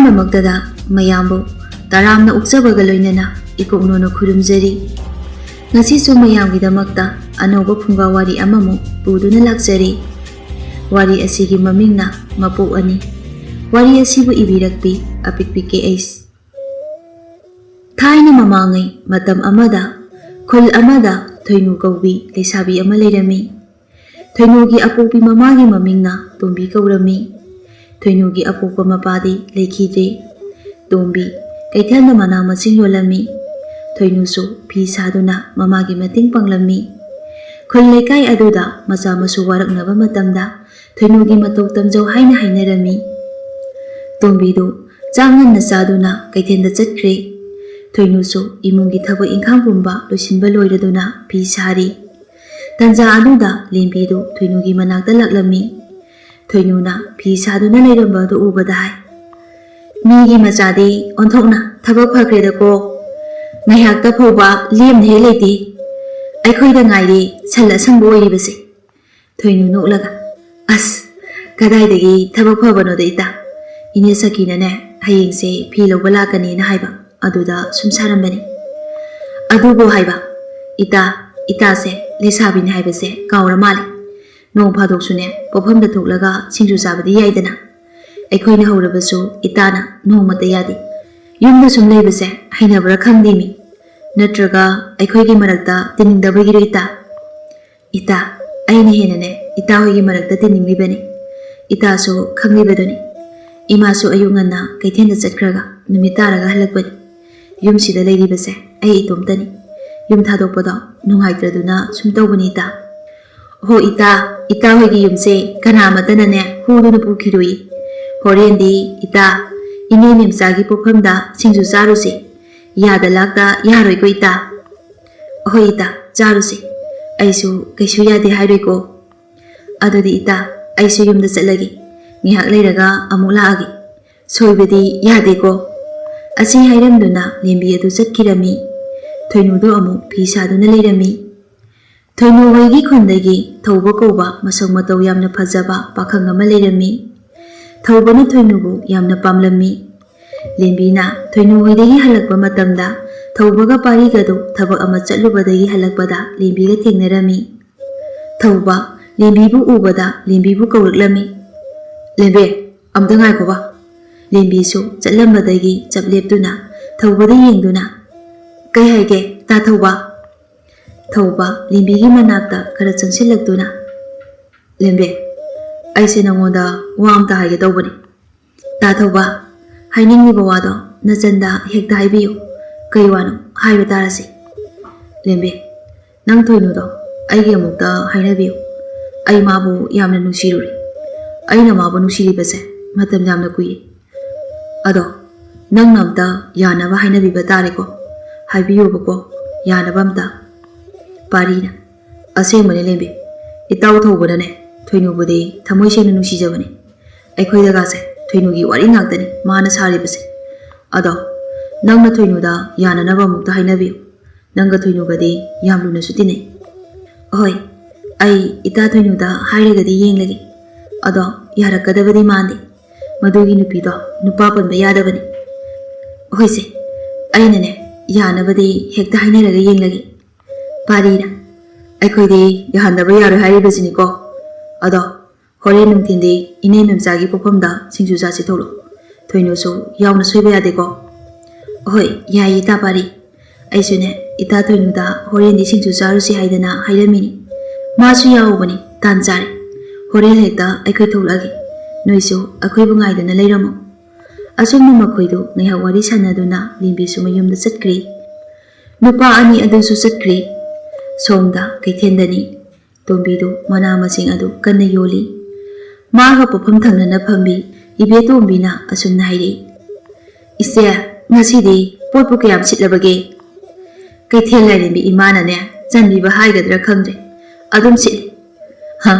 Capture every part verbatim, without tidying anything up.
ꯗꯃꯛꯇꯗ ꯃꯌꯥꯝꯕꯨ ꯇꯔꯥꯝꯅ ꯑꯣꯛꯆꯕꯒ ꯂꯣꯏꯅꯅ ꯏꯀꯣꯛꯅꯣꯅ ꯈꯨꯔꯨꯝꯖꯔꯤ꯫ ꯉꯁꯤꯁꯨ ꯃꯌꯥꯝꯒꯤꯗꯃꯛꯇ ꯑꯅꯧꯕ ꯐꯨꯡꯒꯥ ꯋꯥꯔꯤ ꯑꯃꯃꯨꯛ ꯄꯨꯗꯨꯅ ꯂꯥꯛꯆꯔꯤ꯫ ꯋꯥꯔꯤ ꯑꯁꯤꯒꯤ ꯃꯃꯤꯡꯅ ꯃꯄꯣꯛ ꯑꯅꯤ꯫ ꯋꯥꯔꯤ ꯑꯁꯤꯕꯨ ꯏꯕꯤꯔꯛꯄꯤ ꯑꯄꯤꯛꯄꯤ ꯀꯦ ꯑꯩꯆ꯫ ꯊꯥꯏꯅ ꯃꯃꯥꯡꯉꯩ ꯃꯇꯝ ꯑꯃꯗ ꯈꯨꯜ ꯑꯃꯗ ꯊꯣꯏꯅꯨ ꯀꯧꯕꯤ ꯂꯩꯁꯥꯕꯤ ꯑꯃ ꯂꯩꯔꯝꯃꯤ꯫ ꯊꯣꯏꯅꯨꯒꯤ ꯑꯄꯣꯛꯄꯤ ꯃꯃꯥꯒꯤ ꯃꯃꯤꯡꯅ ꯇꯣꯝꯕꯤ ꯀꯧꯔꯝꯃꯤ꯫ ꯊꯣꯏꯅꯨꯒꯤ ꯑꯄꯣꯛꯄ ꯃꯄꯥꯗꯤ ꯂꯩꯈꯤꯗ꯭ꯔꯦ꯫ ꯇꯣꯝꯕꯤ ꯀꯩꯊꯦꯜꯗ ꯃꯅꯥ ꯃꯁꯤꯡ ꯌꯣꯜꯂꯝꯃꯤ꯫ ꯊꯣꯏꯅꯨꯁꯨ ꯐꯤ ꯁꯥꯗꯨꯅ ꯃꯃꯥꯒꯤ ꯃꯇꯦꯡ ꯄꯥꯡꯂꯝꯃꯤ꯫ ꯈꯨꯜ ꯂꯩꯀꯥꯏ ꯑꯗꯨꯗ ꯃꯆꯥ ꯃꯁꯨ ꯋꯥꯔꯛꯅꯕ ꯃꯇꯝꯗ ꯊꯣꯏꯅꯨꯒꯤ ꯃꯇꯧ ꯇꯝꯖꯧ ꯍꯥꯏꯅ ꯍꯥꯏꯅꯔꯝꯃꯤ꯫ ꯇꯣꯝꯕꯤꯗꯨ ꯆꯥꯛ ꯉꯟꯅ ꯆꯥꯗꯨꯅ ꯀꯩꯊꯦꯜꯗ ꯆꯠꯈ꯭ꯔꯦ꯫ ꯊꯣꯏꯅꯨꯁꯨ ꯏꯃꯨꯡꯒꯤ ꯊꯕꯛ ꯏꯪꯈꯥꯡ ꯄꯨꯝꯕ ꯂꯣꯏꯁꯤꯟꯕ ꯂꯣꯏꯔꯗꯨꯅ ꯐꯤ ꯁꯥꯔꯤ꯫ ꯇꯟꯖꯥ ꯑꯗꯨꯗ ꯂꯦꯝꯕꯤꯗꯨ ꯊꯣꯏꯅꯨꯒꯤ ꯃꯅꯥꯛꯇ ꯂꯥꯛꯂꯝꯃꯤ꯫ ꯊꯣꯏꯅꯨꯅ ꯐꯤ ꯁꯥꯗꯨꯅ ꯂꯩꯔꯝꯕ ꯑꯗꯨ ꯎꯕꯗ ꯍꯥꯏ, "ꯃꯤꯒꯤ ꯃꯆꯥꯗꯤ ꯑꯣꯟꯊꯣꯛꯅ ꯊꯕꯛ ꯐꯈ꯭ꯔꯦꯗꯀꯣ꯫ ꯉꯥꯏꯍꯥꯛꯇ ꯐꯥꯎꯕ ꯂꯦꯝꯅ ꯍꯦꯛ ꯂꯩꯇꯦ꯫ ꯑꯩꯈꯣꯏꯗ ꯉꯥꯏꯔꯦ ꯁꯜ ꯑꯁꯪꯕ ꯑꯣꯏꯔꯤꯕꯁꯦ꯫" ꯊꯣꯏꯅꯨ ꯅꯣꯛꯂꯒ, "ꯑꯁ, ꯀꯗꯥꯏꯗꯒꯤ ꯊꯕꯛ ꯐꯕꯅꯣꯗ ꯏꯇꯥ꯫ ꯏꯅꯦ ꯁꯈꯤꯅꯅꯦ ꯍꯌꯦꯡꯁꯦ ꯐꯤ ꯂꯧꯕ ꯂꯥꯛꯀꯅꯤꯅ ꯍꯥꯏꯕ, ꯑꯗꯨꯗ ꯁꯨꯝ ꯁꯥꯔꯝꯕꯅꯤ꯫ ꯑꯗꯨꯕꯨ ꯍꯥꯏꯕ, ꯏꯇꯥ, ꯏꯇꯥꯁꯦ ꯂꯩꯁꯥꯕꯤꯅꯤ ꯍꯥꯏꯕꯁꯦ ꯀꯥꯎꯔ ꯃꯥꯜꯂꯦ꯫ ꯅꯣꯡ ꯐꯥꯗꯣꯛꯁꯨꯅꯦ ꯄꯣꯠꯐꯝꯗ ꯊꯣꯛꯂꯒ ꯁꯤꯡꯖꯨ ꯆꯥꯕꯗꯤ ꯌꯥꯏꯗꯅ꯫ ꯑꯩꯈꯣꯏꯅ ꯍꯧꯔꯕꯁꯨ ꯏꯇꯥꯅ ꯅꯣꯡꯃꯇ ꯌꯥꯗꯦ꯫ ꯌꯨꯝꯗ ꯁꯨꯝ ꯂꯩꯕꯁꯦ ꯍꯩꯅꯕ꯭ꯔꯥ ꯈꯪꯗꯦꯃꯤ꯫ ꯅꯠꯇ꯭ꯔꯒ ꯑꯩꯈꯣꯏꯒꯤ ꯃꯔꯛꯇ ꯇꯤꯟꯅꯤꯡꯗꯕꯒꯤꯔꯣ ꯏꯇꯥ?" "ꯏꯇꯥ, ꯑꯩꯅ ꯍꯦꯟꯅꯅꯦ ꯏꯇꯥ ꯍꯣꯏꯒꯤ ꯃꯔꯛꯇ ꯇꯤꯟꯅꯤꯡꯂꯤꯕꯅꯤ꯫ ꯏꯇꯥꯁꯨ ꯈꯪꯂꯤꯕꯗꯨꯅꯤ꯫ ꯏꯃꯥꯁꯨ ꯑꯌꯨꯛ ꯉꯟꯅ ꯀꯩꯊꯦꯜꯗ ꯆꯠꯈ꯭ꯔꯒ ꯅꯨꯃꯤꯠ ꯇꯥꯔꯒ ꯍꯜꯂꯛꯄꯅꯤ꯫ ꯌꯨꯝꯁꯤꯗ ꯂꯩꯔꯤꯕꯁꯦ ꯑꯩ ꯏꯇꯣꯝꯇꯅꯤ꯫ ꯌꯨꯝ ꯊꯥꯗꯣꯛꯄꯗꯣ ꯅꯨꯡꯉꯥꯏꯇ꯭ꯔꯗꯨꯅ ꯁꯨꯝ ꯇꯧꯕꯅꯤ ꯏꯇꯥ꯫" "ꯍꯣ ꯏꯇꯥ, ꯏꯇꯥ ꯍꯣꯏꯒꯤ ꯌꯨꯝꯁꯦ ꯀꯅꯥ ꯑꯃꯠꯇꯅꯅꯦ ꯍꯨꯗꯨꯅ ꯄꯨꯈꯤꯔꯣꯏ꯫ ꯍꯣꯔꯦꯟꯗꯤ ꯏꯇꯥ, ꯏꯅꯦ ꯃꯦꯝꯆꯥꯒꯤ ꯄꯣꯛꯐꯝꯗ ꯁꯤꯡꯖꯨ ꯆꯥꯔꯨꯁꯦ꯫ ꯌꯥꯗ ꯂꯥꯛꯇ ꯌꯥꯔꯣꯏꯀꯣ ꯏꯇꯥ?" "ꯍꯣꯏ ꯏꯇꯥ, ꯆꯥꯔꯨꯁꯦ꯫ ꯑꯩꯁꯨ ꯀꯩꯁꯨ ꯌꯥꯗꯦ ꯍꯥꯏꯔꯣꯏꯀꯣ꯫ ꯑꯗꯨꯗꯤ ꯏꯇꯥ, ꯑꯩꯁꯨ ꯌꯨꯝꯗ ꯆꯠꯂꯒꯦ꯫ ꯉꯥꯏꯍꯥꯛ ꯂꯩꯔꯒ ꯑꯃꯨꯛ ꯂꯥꯛꯑꯒꯦ꯫ ꯁꯣꯏꯕꯗꯤ ꯌꯥꯗꯦꯀꯣ꯫" ꯑꯁꯤ ꯍꯥꯏꯔꯝꯗꯨꯅ ꯂꯦꯝꯕꯤ ꯑꯗꯨ ꯆꯠꯈꯤꯔꯝꯃꯤ꯫ ꯊꯣꯏꯅꯨꯗꯨ ꯑꯃꯨꯛ ꯐꯤ ꯁꯥꯗꯨꯅ ꯂꯩꯔꯝꯃꯤ꯫ ꯊꯣꯏꯅꯨ ꯍꯣꯏꯒꯤ ꯈꯨꯟꯗꯒꯤ ꯊꯧꯕ ꯀꯧꯕ ꯃꯁꯛ ꯃꯇꯧ ꯌꯥꯝꯅ ꯐꯖꯕ ꯄꯥꯈꯪ ꯑꯃ ꯂꯩꯔꯝꯃꯤ꯫ ꯊꯧꯕꯅ ꯊꯣꯏꯅꯨꯕꯨ ꯌꯥꯝꯅ ꯄꯥꯝꯂꯝꯃꯤ꯫ ꯂꯦꯝꯕꯤꯅ ꯊꯣꯏꯅꯨ ꯍꯣꯏꯗꯒꯤ ꯍꯜꯂꯛꯄ ꯃꯇꯝꯗ ꯊꯧꯕꯒ ꯄꯥꯔꯤꯒꯗꯨ ꯊꯕꯛ ꯑꯃ ꯆꯠꯂꯨꯕꯗꯒꯤ ꯍꯜꯂꯛꯄꯗ ꯂꯦꯝꯕꯤꯒ ꯊꯦꯡꯅꯔꯝꯃꯤ꯫ ꯊꯧꯕ ꯂꯦꯝꯕꯤꯕꯨ ꯎꯕꯗ ꯂꯦꯝꯕꯤꯕꯨ ꯀꯧꯔꯛꯂꯝꯃꯤ꯫ "ꯂꯦꯝꯕꯤ, ꯑꯝꯇ ꯉꯥꯏꯈꯣꯕ꯫" ꯂꯦꯝꯕꯤꯁꯨ ꯆꯠꯂꯝꯕꯗꯒꯤ ꯆꯞ ꯂꯦꯞꯇꯨꯅ ꯊꯧꯕꯗ ꯌꯦꯡꯗꯨꯅ, "ꯀꯩ ꯍꯥꯏꯒꯦ, ꯇꯥ ꯊꯧꯕ?" ꯊꯧꯕ ꯂꯦꯝꯕꯤꯒꯤ ꯃꯅꯥꯛꯇ ꯈꯔ ꯆꯪꯁꯤꯜꯂꯛꯇꯨꯅ, "ꯂꯦꯝꯕꯤ, ꯑꯩꯁꯦ ꯅꯉꯣꯟꯗ ꯋꯥ ꯑꯝꯇ ꯍꯥꯏꯒꯦ ꯇꯧꯕꯅꯤ꯫" "ꯇꯥ ꯊꯧꯕ, ꯍꯥꯏꯅꯤꯡꯂꯤꯕ ꯋꯥꯗꯣ ꯅꯆꯟꯗ ꯍꯦꯛꯇ ꯍꯥꯏꯕꯤꯌꯨ꯫ ꯀꯩ ꯋꯥꯅꯣ? ꯍꯥꯏꯕ ꯇꯥꯔꯁꯤ꯫" "ꯂꯦꯝꯕꯤ, ꯅꯪ ꯊꯣꯏꯅꯨꯗꯣ ꯑꯩꯒꯤ ꯑꯃꯨꯛꯇ ꯍꯥꯏꯅꯕꯤꯌꯨ꯫ ꯑꯩ ꯃꯥꯕꯨ ꯌꯥꯝꯅ ꯅꯨꯡꯁꯤꯔꯨꯔꯦ꯫ ꯑꯩꯅ ꯃꯥꯕꯨ ꯅꯨꯡꯁꯤꯔꯤꯕꯁꯦ ꯃꯇꯝ ꯌꯥꯝꯅ ꯀꯨꯏꯔꯦ꯫ ꯑꯗꯣ ꯅꯪꯅ ꯑꯝꯇ ꯌꯥꯅꯕ ꯍꯥꯏꯅꯕꯤꯕ ꯇꯥꯔꯦꯀꯣ꯫ ꯍꯥꯏꯕꯤꯌꯣꯕꯀꯣ, ꯌꯥꯅꯕ ꯑꯝꯇ꯫" ꯄꯥꯔꯤꯅ, "ꯑꯁꯦꯡꯕꯅꯦ ꯂꯦꯝꯕꯤ, ꯏꯇꯥꯎ ꯊꯧꯕꯅꯅꯦ ꯊꯣꯏꯅꯨꯕꯨꯗꯤ ꯊꯃꯣꯏ ꯁꯦꯡꯅ ꯅꯨꯡꯁꯤꯖꯕꯅꯦ꯫ ꯑꯩꯈꯣꯏꯗꯒꯥꯁꯦ ꯊꯣꯏꯅꯨꯒꯤ ꯋꯥꯔꯤ ꯉꯥꯛꯇꯅꯤ ꯃꯥꯅ ꯁꯥꯔꯤꯕꯁꯦ꯫ ꯑꯗꯣ ꯅꯪꯅ ꯊꯣꯏꯅꯨꯗ ꯌꯥꯅꯅꯕ ꯑꯃꯨꯛꯇ ꯍꯥꯏꯅꯕꯤꯌꯨ꯫ ꯅꯪꯒ ꯊꯣꯏꯅꯨꯒꯗꯤ ꯌꯥꯝ ꯂꯨꯅꯁꯨ ꯇꯤꯟꯅꯩ꯫" "ꯍꯣꯏ, ꯑꯩ ꯏꯇꯥ ꯊꯣꯏꯅꯨꯗ ꯍꯥꯏꯔꯒꯗꯤ ꯌꯦꯡꯂꯒꯦ꯫ ꯑꯗꯣ ꯌꯥꯔꯛꯀꯗꯕꯗꯤ ꯃꯥꯟꯗꯦ꯫ ꯃꯗꯨꯒꯤ ꯅꯨꯄꯤꯗꯣ ꯅꯨꯄꯥ ꯄꯟꯕ ꯌꯥꯗꯕꯅꯤ꯫" "ꯍꯣꯏꯁꯦ, ꯑꯩꯅꯅꯦ ꯌꯥꯅꯕꯗꯤ ꯍꯦꯛꯇ ꯍꯥꯏꯅꯔꯒ ꯌꯦꯡꯂꯒꯦ꯫" ꯄꯥꯔꯤꯅ, "ꯑꯩꯈꯣꯏꯗꯤ ꯌꯥꯍꯟꯗꯕ ꯌꯥꯔꯣꯏ ꯍꯥꯏꯔꯤꯕꯁꯤꯅꯤꯀꯣ꯫ ꯑꯗꯣ ꯍꯣꯔꯦꯟ ꯅꯨꯡꯊꯤꯟꯗꯤ ꯏꯅꯦ ꯃꯦꯝꯆꯥꯒꯤ ꯄꯣꯛꯐꯝꯗ ꯁꯤꯡꯖꯨ ꯆꯥꯁꯤ ꯊꯣꯛꯂꯛꯑꯣ꯫ ꯊꯣꯏꯅꯨꯁꯨ ꯌꯥꯎꯅ ꯁꯣꯏꯕ ꯌꯥꯗꯦꯀꯣ꯫" "ꯍꯣꯏ, ꯌꯥꯏꯌꯦ ꯏꯇꯥ ꯄꯥꯔꯤ꯫ ꯑꯩꯁꯨꯅꯦ ꯏꯇꯥ ꯊꯣꯏꯅꯨꯗ ꯍꯣꯔꯦꯟꯗꯤ ꯁꯤꯡꯖꯨ ꯆꯥꯔꯨꯁꯤ ꯍꯥꯏꯗꯅ ꯍꯥꯏꯔꯝꯃꯤꯅꯤ꯫ ꯃꯥꯁꯨ ꯌꯥꯎꯕꯅꯤ, ꯇꯥꯟ ꯆꯥꯔꯦ꯫ ꯍꯣꯔꯦꯟ ꯍꯦꯛꯇ ꯑꯩꯈꯣꯏ ꯊꯣꯛꯂꯛꯑꯒꯦ꯫ ꯅꯣꯏꯁꯨ ꯑꯩꯈꯣꯏꯕꯨ ꯉꯥꯏꯗꯨꯅ ꯂꯩꯔꯝꯃꯣ꯫" ꯑꯁꯨꯝꯅ ꯃꯈꯣꯏꯗꯨ ꯉꯥꯏꯍꯥꯛ ꯋꯥꯔꯤ ꯁꯥꯟꯅꯗꯨꯅ ꯂꯦꯝꯕꯤꯁꯨ ꯃꯌꯨꯝꯗ ꯆꯠꯈ꯭ꯔꯦ꯫ ꯅꯨꯄꯥ ꯑꯅꯤ ꯑꯗꯨꯁꯨ ꯆꯠꯈ꯭ꯔꯦ꯫ ꯁꯣꯝꯗ ꯀꯩꯊꯦꯜꯗꯅꯤ꯫ ꯇꯣꯝꯕꯤꯗꯨ ꯃꯅꯥ ꯃꯁꯤꯡ ꯑꯗꯨ ꯀꯟꯅ ꯌꯣꯜꯂꯤ꯫ ꯃꯥꯒ ꯄꯣꯠꯐꯝ ꯊꯪꯅꯅ ꯐꯝꯕꯤ ꯏꯕꯦꯇꯣꯝꯕꯤꯅ ꯑꯁꯨꯝꯅ ꯍꯥꯏꯔꯛꯏ, "ꯏꯆꯦ, ꯉꯁꯤꯗꯤ ꯄꯣꯠꯄꯨ ꯀꯌꯥꯝ ꯁꯤꯠꯂꯕꯒꯦ?" "ꯀꯩꯊꯦꯜ ꯂꯥꯏꯔꯦꯝꯕꯤ ꯏꯃꯥꯅꯅꯦ ꯆꯟꯕꯤꯕ ꯍꯥꯏꯒꯗ꯭ꯔꯥ ꯈꯪꯗ꯭ꯔꯦ, ꯑꯗꯨꯝ ꯁꯤꯠꯂꯤ꯫ ꯍ,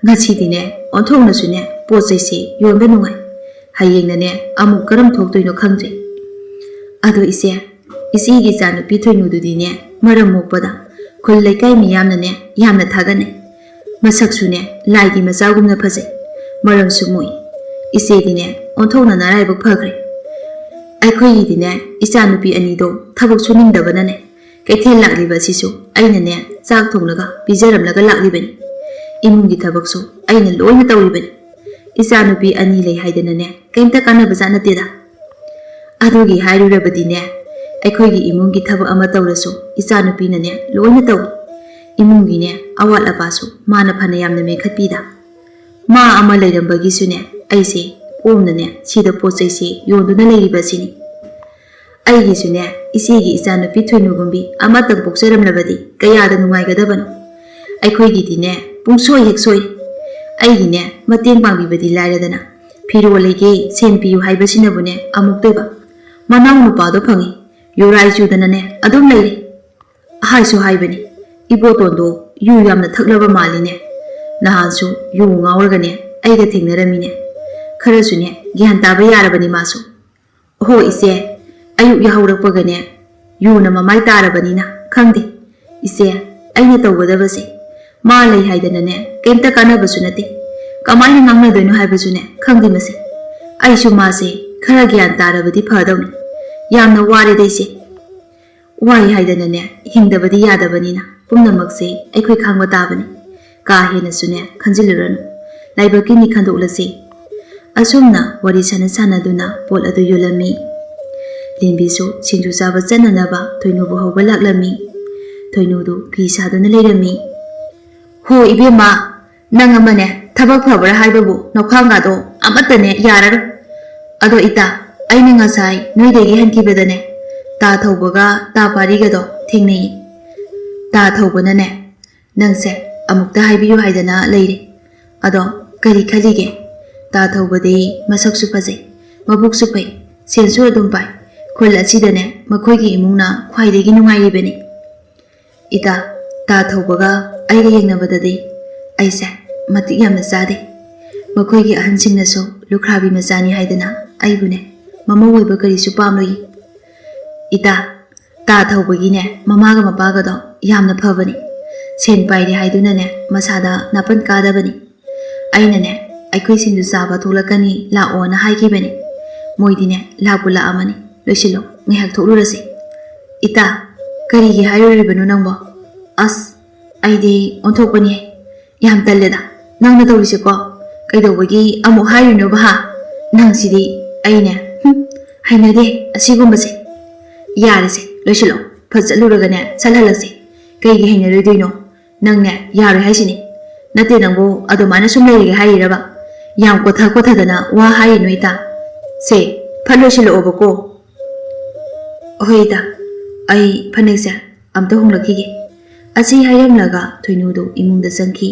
ꯉꯁꯤꯗꯤꯅꯦ ꯑꯣꯟꯊꯣꯛꯅꯁꯨꯅꯦ ꯄꯣꯠ ꯆꯩꯁꯦ ꯌꯣꯟꯕ ꯅꯨꯡꯉꯥꯏ꯫ ꯍꯌꯦꯡꯅꯅꯦ ꯑꯃꯨꯛ ꯀꯔꯝ ꯊꯣꯛꯇꯣꯏꯅꯣ ꯈꯪꯗ꯭ꯔꯦ꯫ ꯑꯗꯣ ꯏꯆꯦ, ꯏꯆꯦꯒꯤ ꯏꯆꯥꯅꯨꯄꯤ ꯊꯣꯏꯅꯨꯗꯨꯗꯤꯅꯦ ꯃꯔꯝ ꯃꯣꯛꯄꯗ ꯈꯨꯜ ꯂꯩꯀꯥꯏ ꯃꯤꯌꯥꯝꯅꯅꯦ ꯌꯥꯝꯅ ꯊꯥꯒꯠꯅꯩ꯫ ꯃꯁꯛꯁꯨꯅꯦ ꯂꯥꯏꯒꯤ ꯃꯆꯥꯒꯨꯝꯅ ꯐꯖꯩ, ꯃꯔꯝꯁꯨ ꯃꯣꯛꯏ꯫ ꯏꯆꯦꯗꯤꯅꯦ ꯑꯣꯟꯊꯣꯛꯅ ꯅꯔꯥꯏꯕꯛ ꯐꯈ꯭ꯔꯦ꯫ ꯑꯩꯈꯣꯏꯒꯤꯗꯤꯅꯦ, ꯏꯆꯥꯅꯨꯄꯤ ꯑꯅꯤꯗꯣ ꯊꯕꯛ ꯁꯨꯅꯤꯡꯗꯕꯅꯅꯦ, ꯀꯩꯊꯦꯜ ꯂꯥꯛꯂꯤꯕ ꯑꯁꯤꯁꯨ ꯑꯩꯅꯅꯦ ꯆꯥꯛ ꯊꯣꯡꯂꯒ ꯄꯤꯖꯔꯝꯂꯒ ꯂꯥꯛꯂꯤꯕꯅꯤ꯫ ꯏꯃꯨꯡꯒꯤ ꯊꯕꯛꯁꯨ ꯑꯩꯅ ꯂꯣꯏꯅ ꯇꯧꯔꯤꯕꯅꯤ꯫ ꯏꯆꯥꯅꯨꯄꯤ ꯑꯅꯤ ꯂꯩ ꯍꯥꯏꯗꯅꯅꯦ ꯀꯩꯝꯇ ꯀꯥꯟꯅꯕꯖꯥꯠ ꯅꯠꯇꯦꯗ꯫ ꯑꯗꯨꯒꯤ ꯍꯥꯏꯔꯨꯔꯕꯗꯤꯅꯦ, ꯑꯩꯈꯣꯏꯒꯤ ꯏꯃꯨꯡꯒꯤ ꯊꯕꯛ ꯑꯃ ꯇꯧꯔꯁꯨ ꯏꯆꯥꯅꯨꯄꯤꯅꯅꯦ ꯂꯣꯏꯅ ꯇꯧꯏ꯫ ꯏꯃꯨꯡꯒꯤꯅꯦ ꯑꯋꯥꯠ ꯑꯄꯥꯁꯨ ꯃꯥꯅ ꯐꯅ ꯌꯥꯝꯅ ꯃꯦꯟꯈꯠꯄꯤꯗ꯫ ꯃꯥ ꯑꯃ ꯂꯩꯔꯝꯕꯒꯤꯁꯨꯅꯦ ꯑꯩꯁꯦ ꯀꯣꯝꯅꯅꯦ ꯁꯤꯗ ꯄꯣꯠ ꯆꯩꯁꯦ ꯌꯣꯟꯗꯨꯅ ꯂꯩꯔꯤꯕ ꯑꯁꯤꯅꯤ꯫ ꯑꯩꯒꯤꯁꯨꯅꯦ ꯏꯆꯦꯒꯤ ꯏꯆꯥꯅꯨꯄꯤ ꯊꯣꯏꯅꯨꯒꯨꯝꯕꯤ ꯑꯃꯇꯪ ꯄꯣꯛꯆꯔꯝꯂꯕꯗꯤ ꯀꯌꯥꯗ ꯅꯨꯡꯉꯥꯏꯒꯗꯕꯅꯣ꯫ ꯑꯩꯈꯣꯏꯒꯤꯗꯤꯅꯦ ꯄꯨꯡꯁꯣꯏ ꯍꯦꯛ ꯁꯣꯏ꯫ ꯑꯩꯒꯤꯅꯦ ꯃꯇꯦꯡ ꯄꯥꯡꯕꯤꯕꯗꯤ ꯂꯥꯏꯔꯗꯅ, ꯐꯤꯔꯣꯜ ꯂꯩꯒꯦ, ꯁꯦꯟ ꯄꯤꯌꯨ ꯍꯥꯏꯕꯁꯤꯅꯕꯨꯅꯦ ꯑꯃꯨꯛꯇꯣꯏꯕ꯫ ꯃꯅꯥꯎ ꯅꯨꯄꯥꯗꯣ ꯐꯪꯉꯤ, ꯌꯨꯔꯥꯏ ꯆꯨꯗꯅꯅꯦ ꯑꯗꯨꯝ ꯂꯩꯔꯤ꯫ ꯍꯥꯏꯁꯨ ꯍꯥꯏꯕꯅꯤ, ꯏꯕꯣꯇꯣꯟꯗꯣ ꯌꯨ ꯌꯥꯝꯅ ꯊꯛꯂꯕ ꯃꯥꯜꯂꯤꯅꯦ꯫ ꯅꯍꯥꯟꯁꯨ ꯌꯨ ꯉꯥꯎꯔꯒꯅꯦ ꯑꯩꯒ ꯊꯦꯡꯅꯔꯝꯃꯤꯅꯦ꯫ ꯈꯔꯁꯨꯅꯦ ꯒ꯭ꯌꯥꯟ ꯇꯥꯕ ꯌꯥꯔꯕꯅꯤ ꯃꯥꯁꯨ꯫ ꯍꯣ ꯏꯆꯦ, ꯑꯌꯨꯛ ꯌꯥꯍꯧꯔꯛꯄꯒꯅꯦ ꯌꯨꯅ ꯃꯃꯥꯏ ꯇꯥꯔꯕꯅꯤꯅ ꯈꯪꯗꯦ꯫ ꯏꯆꯦ, ꯑꯩꯅ ꯇꯧꯒꯗꯕꯁꯦ ꯃꯥ ꯂꯩ ꯍꯥꯏꯗꯅꯅꯦ ꯀꯩꯝꯇ ꯀꯥꯟꯅꯕꯁꯨ ꯅꯠꯇꯦ꯫ ꯀꯃꯥꯏꯅ ꯉꯥꯡꯅꯗꯣꯏꯅꯣ ꯍꯥꯏꯕꯁꯨꯅꯦ ꯈꯪꯗꯦ ꯃꯁꯦ꯫ ꯑꯩꯁꯨ ꯃꯥꯁꯦ ꯈꯔ ꯒ꯭ꯌꯥꯟ ꯇꯥꯔꯕꯗꯤ ꯐꯗꯧꯅꯤ꯫ ꯌꯥꯝꯅ ꯋꯥꯔꯦꯗ ꯏꯆꯦ꯫ ꯋꯥꯏ ꯍꯥꯏꯗꯅꯅꯦ ꯍꯤꯡꯗꯕꯗꯤ ꯌꯥꯗꯕꯅꯤꯅ ꯄꯨꯝꯅꯃꯛꯁꯦ ꯑꯩꯈꯣꯏ ꯈꯥꯡꯕ ꯇꯥꯕꯅꯤ꯫ ꯀꯥ ꯍꯦꯟꯅꯁꯨꯅꯦ ꯈꯟꯖꯤꯜꯂꯨꯔꯅꯨ꯫ ꯂꯥꯏꯕꯛꯀꯤꯅꯤ ꯈꯟꯗꯣꯛꯂꯁꯤ꯫ ꯑꯁꯨꯝꯅ ꯋꯥꯔꯤ ꯁꯥꯟꯅ ꯁꯥꯟꯅꯗꯨꯅ ꯄꯣꯠ ꯑꯗꯨ ꯌꯣꯜꯂꯝꯃꯤ꯫ ꯂꯦꯝꯕꯤꯁꯨ ꯁꯤꯡꯖꯨ ꯆꯥꯕ ꯆꯠꯅꯅꯕ ꯊꯣꯏꯅꯨꯕꯨ ꯍꯧꯕ ꯂꯥꯛꯂꯝꯃꯤ꯫ ꯊꯣꯏꯅꯨꯗꯨ ꯐꯤ ꯁꯥꯗꯨꯅ ꯂꯩꯔꯝꯃꯤ꯫ ꯍꯣ ꯏꯕꯦꯝꯃ, ꯅꯪ ꯑꯃꯅꯦ ꯊꯕꯛ ꯐꯕ꯭ꯔꯥ ꯍꯥꯏꯕꯕꯨ ꯅꯈ꯭ꯋꯥꯡꯒꯥꯗꯣ ꯑꯃꯠꯇꯅꯦ ꯌꯥꯔꯔꯣꯏ꯫ ꯑꯗꯣ ꯏꯇꯥ, ꯑꯩꯅ ꯉꯁꯥꯏ ꯅꯣꯏꯗꯒꯤ ꯍꯟꯈꯤꯕꯗꯅꯦ ꯇꯥ ꯊꯧꯕꯒ ꯇꯥ ꯄꯥꯔꯤꯒꯗꯣ ꯊꯦꯡꯅꯩꯌꯦ꯫ ꯇꯥ ꯊꯧꯕꯅꯅꯦ ꯅꯪꯁꯦ ꯑꯃꯨꯛꯇ ꯍꯥꯏꯕꯤꯌꯨ ꯍꯥꯏꯗꯅ ꯂꯩꯔꯦ꯫ ꯑꯗꯣ ꯀꯔꯤ ꯈꯜꯂꯤꯒꯦ? ꯇꯥ ꯊꯧꯕꯗꯤ ꯃꯁꯛꯁꯨ ꯐꯖꯩ, ꯃꯕꯨꯛꯁꯨ ꯐꯩ, ꯁꯦꯟꯁꯨ ꯑꯗꯨꯝ ꯄꯥꯏ꯫ ꯈꯨꯜ ꯑꯁꯤꯗꯅꯦ ꯃꯈꯣꯏꯒꯤ ꯏꯃꯨꯡꯅ ꯈ꯭ꯋꯥꯏꯗꯒꯤ ꯅꯨꯡꯉꯥꯏꯔꯤꯕꯅꯤ꯫ ꯏꯇꯥ, ꯇꯥ ꯊꯧꯕꯒ ꯑꯩꯒ ꯌꯦꯡꯅꯕꯗꯗꯤ ꯑꯩꯁꯦ ꯃꯇꯤꯛ ꯌꯥꯝꯅ ꯆꯥꯗꯦ꯫ ꯃꯈꯣꯏꯒꯤ ꯑꯍꯟꯁꯤꯡꯅꯁꯨ ꯂꯨꯈ꯭ꯔꯥꯕꯤ ꯃꯆꯥꯅꯤ ꯍꯥꯏꯗꯅ ꯑꯩꯕꯨꯅꯦ ꯃꯃꯧ ꯑꯣꯏꯕ ꯀꯔꯤꯁꯨ ꯄꯥꯝꯂꯣꯏ꯫ ꯏꯇꯥ, ꯇꯥ ꯊꯧꯕꯒꯤꯅꯦ ꯃꯃꯥꯒ ꯃꯄꯥꯒꯗꯣ ꯌꯥꯝꯅ ꯐꯕꯅꯤ꯫ ꯁꯦꯟ ꯄꯥꯏꯔꯦ ꯍꯥꯏꯗꯨꯅꯅꯦ ꯃꯁꯥꯗ ꯅꯥꯄꯟ ꯀꯥꯗꯕꯅꯤ꯫ ꯑꯩꯅꯅꯦ ꯑꯩꯈꯣꯏ ꯁꯤꯡꯖꯨ ꯆꯥꯕ ꯊꯣꯛꯂꯛꯀꯅꯤ, ꯂꯥꯛꯑꯣꯅ ꯍꯥꯏꯈꯤꯕꯅꯤ꯫ ꯃꯣꯏꯗꯤꯅꯦ ꯂꯥꯛꯄꯨ ꯂꯥꯛꯑꯝꯃꯅꯤ꯫ ꯂꯣꯏꯁꯤꯜꯂꯣ, ꯉꯥꯏꯍꯥꯛ ꯊꯣꯛꯂꯨꯔꯁꯦ꯫ ꯏꯇꯥ, ꯀꯔꯤꯒꯤ ꯍꯥꯏꯔꯨꯔꯤꯕꯅꯣ ꯅꯪꯕꯣ? ꯑꯁ, ꯑꯩꯗꯤ ꯑꯣꯟꯊꯣꯛꯄꯅꯤ꯫ ꯌꯥꯝ ꯇꯜꯂꯦꯗ ꯅꯪꯅ ꯇꯧꯔꯤꯁꯦꯀꯣ꯫ ꯀꯩꯗꯧꯕꯒꯤ ꯑꯃꯨꯛ ꯍꯥꯏꯔꯤꯅꯣꯕ ꯍꯥ? ꯅꯪꯁꯤꯗꯤ ꯑꯩꯅꯦ, ꯍꯨꯝ, ꯍꯩꯅꯗꯦ ꯑꯁꯤꯒꯨꯝꯕꯁꯦ꯫ ꯌꯥꯔꯦꯁꯦ, ꯂꯣꯏꯁꯤꯜꯂꯣ꯫ ꯐꯠ ꯆꯠꯂꯨꯔꯒꯅꯦ ꯁꯠ ꯍꯜꯂꯛꯁꯦ꯫ ꯀꯩꯒꯤ ꯍꯩꯅꯔꯣꯏꯗꯣꯏꯅꯣ? ꯅꯪꯅꯦ ꯌꯥꯔꯣꯏ ꯍꯥꯏꯁꯤꯅꯤ꯫ ꯅꯠꯇꯦ ꯅꯪꯕꯨ ꯑꯗꯨꯃꯥꯏꯅ ꯁꯨꯝ ꯂꯩꯔꯒꯦ ꯍꯥꯏꯔꯤꯔꯕ? ꯌꯥꯝ ꯀꯣꯊ ꯀꯣꯊꯗꯅ ꯋꯥ ꯍꯥꯏꯔꯤꯅꯣ ꯏꯇꯥ꯫ ꯁꯦ, ꯐꯠ ꯂꯣꯏꯁꯤꯜꯂꯛꯑꯣꯕꯀꯣ꯫ ꯍꯣꯏ ꯏꯇꯥ, ꯑꯩ ꯐꯅꯦꯛꯁꯦ ꯑꯝꯇ ꯍꯣꯡꯂꯛꯈꯤꯒꯦ꯫ ꯑꯁꯤ ꯍꯥꯏꯔꯝꯂꯒ ꯊꯣꯏꯅꯨꯗꯨ ꯏꯃꯨꯡꯗ ꯆꯪꯈꯤ꯫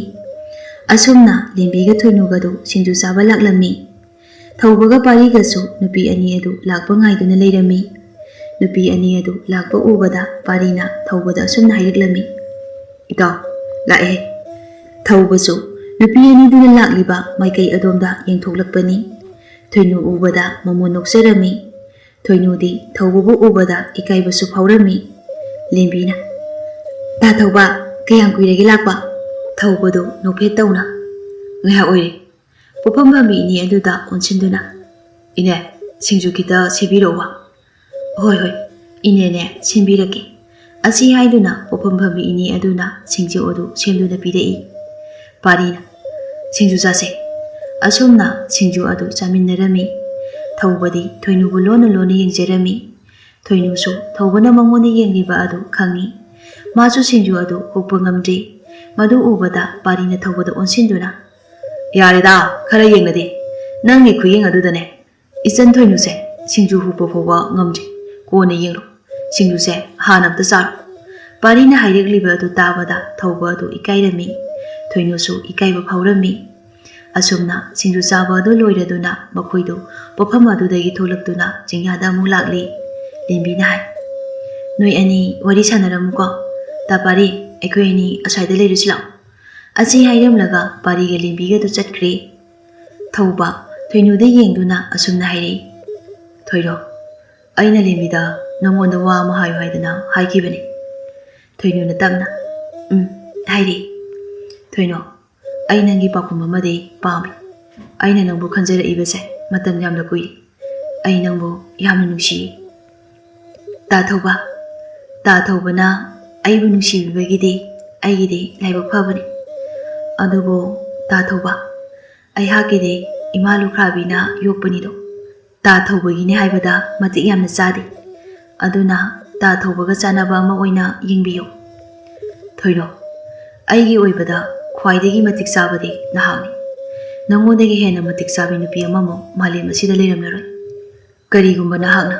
ꯑꯁꯨꯝꯅ ꯂꯦꯝꯕꯤꯒ ꯊꯣꯏꯅꯨꯒꯗꯨ ꯁꯤꯡꯖꯨ ꯆꯥꯕ ꯂꯥꯛꯂꯝꯃꯤ꯫ ꯊꯧꯕꯒ ꯄꯥꯔꯤꯒꯁꯨ ꯅꯨꯄꯤ ꯑꯅꯤ ꯑꯗꯨ ꯂꯥꯛꯄ ꯉꯥꯏꯗꯨꯅ ꯂꯩꯔꯝꯃꯤ꯫ ꯅꯨꯄꯤ ꯑꯅꯤ ꯑꯗꯨ ꯂꯥꯛꯄ ꯎꯕꯗ ꯄꯥꯔꯤꯅ ꯊꯧꯕꯗ ꯑꯁꯨꯝꯅ ꯍꯥꯏꯔꯛꯂꯝꯃꯤ, "ꯏꯇꯥꯎ, ꯂꯥꯛꯑꯦ꯫" ꯊꯧꯕꯁꯨ ꯅꯨꯄꯤ ꯑꯅꯤꯗꯨꯅ ꯂꯥꯛꯂꯤꯕ ꯃꯥꯏꯀꯩ ꯑꯗꯣꯝꯗ ꯌꯦꯡꯊꯣꯛꯂꯛꯄꯅꯤ꯫ ꯊꯣꯏꯅꯨ ꯎꯕꯗ ꯃꯃꯣꯟ ꯅꯣꯛꯆꯔꯝꯃꯤ꯫ ꯊꯣꯏꯅꯨꯗꯤ ꯊꯧꯕꯕꯨ ꯎꯕꯗ ꯏꯀꯥꯏꯕꯁꯨ ꯐꯥꯎꯔꯝꯃꯤ꯫ ꯂꯦꯝꯕꯤꯅ, "ꯇꯥ ꯊꯧꯕ, ꯀꯌꯥꯝ ꯀꯨꯏꯔꯒꯦ ꯂꯥꯛꯄ?" ꯊꯧꯕꯗꯨ ꯅꯣꯛꯐꯦꯠ ꯇꯧꯅ, "ꯉꯥꯏꯍꯥꯛ ꯑꯣꯏꯔꯦ꯫" ꯄꯣꯠꯐꯝ ꯐꯝꯕꯤ ꯏꯅꯦ ꯑꯗꯨꯗ ꯑꯣꯟꯁꯤꯟꯗꯨꯅ, "ꯏꯅꯦ, ꯁꯤꯡꯖꯨ ꯈꯤꯇ ꯁꯦꯝꯕꯤꯔꯛꯎꯕ꯫" "ꯍꯣꯏ, ꯍꯣꯏ, ꯏꯅꯦꯅꯦ, ꯁꯦꯝꯕꯤꯔꯛꯀꯦ꯫" ꯑꯁꯤ ꯍꯥꯏꯗꯨꯅ ꯄꯣꯠꯐꯝ ꯐꯝꯕꯤ ꯏꯅꯦ ꯑꯗꯨꯅ ꯁꯤꯡꯖꯨ ꯑꯗꯨ ꯁꯦꯝꯗꯨꯅ ꯄꯤꯔꯛꯏ꯫ ꯄꯥꯔꯤꯅ, "ꯁꯤꯡꯖꯨ ꯆꯥꯁꯦ꯫" ꯑꯁꯨꯝꯅ ꯁꯤꯡꯖꯨ ꯑꯗꯨ ꯆꯥꯃꯤꯟꯅꯔꯝꯃꯤ꯫ ꯊꯧꯕꯗꯤ ꯊꯣꯏꯅꯨꯕꯨ ꯂꯣꯟꯅ ꯂꯣꯟꯅ ꯌꯦꯡꯖꯔꯝꯃꯤ꯫ ꯊꯣꯏꯅꯨꯁꯨ ꯊꯧꯕꯅ ꯃꯉꯣꯟꯗ ꯌꯦꯡꯂꯤꯕ ꯑꯗꯨ ꯈꯪꯏ꯫ ꯃꯥꯁꯨ ꯁꯤꯡꯖꯨ ꯑꯗꯨ ꯍꯨꯞꯄ ꯉꯝꯗ꯭ꯔꯤ꯫ ꯃꯗꯨ ꯎꯕꯗ ꯄꯥꯔꯤꯅ ꯊꯧꯕꯗ ꯑꯣꯟꯁꯤꯟꯗꯨꯅ, "ꯌꯥꯔꯦꯗ, ꯈꯔ ꯌꯦꯡꯅꯗꯦ꯫ ꯅꯪꯒꯤ ꯈꯨꯌꯦꯡ ꯑꯗꯨꯗꯅꯦ ꯏꯆꯟ ꯊꯣꯏꯅꯨꯁꯦ ꯁꯤꯡꯖꯨ ꯍꯨꯞꯄ ꯐꯥꯎꯕ ꯉꯝꯗ꯭ꯔꯤ꯫ ꯀꯣꯟꯅ ꯌꯦꯡꯂꯣ꯫ ꯁꯤꯡꯖꯨꯁꯦ ꯍꯥꯟꯅ ꯑꯝꯇ ꯆꯥꯔꯣ꯫" ꯄꯥꯔꯤꯅ ꯍꯥꯏꯔꯛꯂꯤꯕ ꯑꯗꯨ ꯇꯥꯕꯗ ꯊꯧꯕ ꯑꯗꯨ ꯏꯀꯥꯏꯔꯝꯃꯤ꯫ ꯊꯣꯏꯅꯨꯁꯨ ꯏꯀꯥꯏꯕ ꯐꯥꯎꯔꯝꯃꯤ꯫ ꯑꯁꯨꯝꯅ ꯁꯤꯡꯖꯨ ꯆꯥꯕ ꯑꯗꯨ ꯂꯣꯏꯔꯗꯨꯅ ꯃꯈꯣꯏꯗꯨ ꯄꯣꯠꯐꯝ ꯑꯗꯨꯗꯒꯤ ꯊꯣꯛꯂꯛꯇꯨꯅ ꯆꯤꯡꯌꯥꯗ ꯑꯃꯨꯛ ꯂꯥꯛꯂꯤ꯫ ꯂꯦꯝꯕꯤꯅ ꯍꯥꯏ, "ꯅꯣꯏ ꯑꯅꯤ ꯋꯥꯔꯤ ꯁꯥꯟꯅꯔꯝꯃꯨꯀꯣ꯫ ꯇꯥ ꯄꯥꯔꯤ, ꯑꯩꯈꯣꯏ ꯑꯅꯤ ꯑꯁ꯭ꯋꯥꯏꯗ ꯂꯩꯔꯨꯁꯤ ꯂꯥꯛꯑꯣ꯫" ꯑꯁꯤ ꯍꯥꯏꯔꯝꯂꯒ ꯄꯥꯔꯤꯒ ꯂꯦꯝꯕꯤꯒꯗꯨ ꯆꯠꯈ꯭ꯔꯦ꯫ ꯊꯧꯕ ꯊꯣꯏꯅꯨꯗ ꯌꯦꯡꯗꯨꯅ ꯑꯁꯨꯝꯅ ꯍꯥꯏꯔꯛꯏ, "ꯊꯣꯏꯅꯨ, ꯑꯩꯅ ꯂꯦꯝꯕꯤꯗ ꯅꯉꯣꯟꯗ ꯋꯥ ꯑꯃ ꯍꯥꯏꯌꯨ ꯍꯥꯏꯗꯅ ꯍꯥꯏꯈꯤꯕꯅꯤ꯫" ꯊꯣꯏꯅꯨꯅ ꯇꯞꯅ, "ꯎꯝ, ꯍꯥꯏꯔꯛꯏ꯫" "ꯊꯣꯏꯅꯨ, ꯑꯩ ꯅꯪꯒꯤ ꯄꯥꯎꯈꯨꯝ ꯑꯃꯗꯤ ꯄꯥꯝꯃꯤ꯫ ꯑꯩꯅ ꯅꯪꯕꯨ ꯈꯟꯖꯔꯛꯏꯕꯁꯦ ꯃꯇꯝ ꯌꯥꯝꯅ ꯀꯨꯏꯔꯦ꯫ ꯑꯩ ꯅꯪꯕꯨ ꯌꯥꯝꯅ ꯅꯨꯡꯁꯤꯌꯦ꯫ ꯇꯥ ꯊꯧꯕ, ꯇꯥ ꯊꯧꯕꯅ ꯑꯩꯕꯨ ꯅꯨꯡꯁꯤꯕꯤꯕꯒꯤꯗꯤ ꯑꯩꯒꯤꯗꯤ ꯂꯥꯏꯕꯛ ꯐꯕꯅꯤ꯫ ꯑꯗꯨꯕꯨ ꯇꯥ ꯊꯧꯕ, ꯑꯩꯍꯥꯛꯀꯤꯗꯤ ꯏꯃꯥ ꯂꯨꯈ꯭ꯔꯥꯕꯤꯅ ꯌꯣꯛꯄꯅꯤꯗꯣ꯫ ꯇꯥ ꯊꯧꯕꯒꯤꯅꯤ ꯍꯥꯏꯕꯗ ꯃꯇꯤꯛ ꯌꯥꯝꯅ ꯆꯥꯗꯦ꯫ ꯑꯗꯨꯅ ꯇꯥ ꯊꯧꯕꯒ ꯆꯥꯟꯅꯕ ꯑꯃ ꯑꯣꯏꯅ ꯌꯦꯡꯕꯤꯌꯨ꯫ ꯊꯣꯏꯅꯣ, ꯑꯩꯒꯤ ꯑꯣꯏꯕꯗ ꯈ꯭ꯋꯥꯏꯗꯒꯤ ꯃꯇꯤꯛ ꯆꯥꯕꯗꯤ ꯅꯍꯥꯛꯅꯤ꯫ ꯅꯉꯣꯟꯗꯒꯤ ꯍꯦꯟꯅ ꯃꯇꯤꯛ ꯆꯥꯕꯤ ꯅꯨꯄꯤ ꯑꯃꯃꯨꯛ ꯃꯥꯂꯦꯝ ꯑꯁꯤꯗ ꯂꯩꯔꯝꯂꯔꯣꯏ꯫ ꯀꯔꯤꯒꯨꯝꯕ ꯅꯍꯥꯛꯅ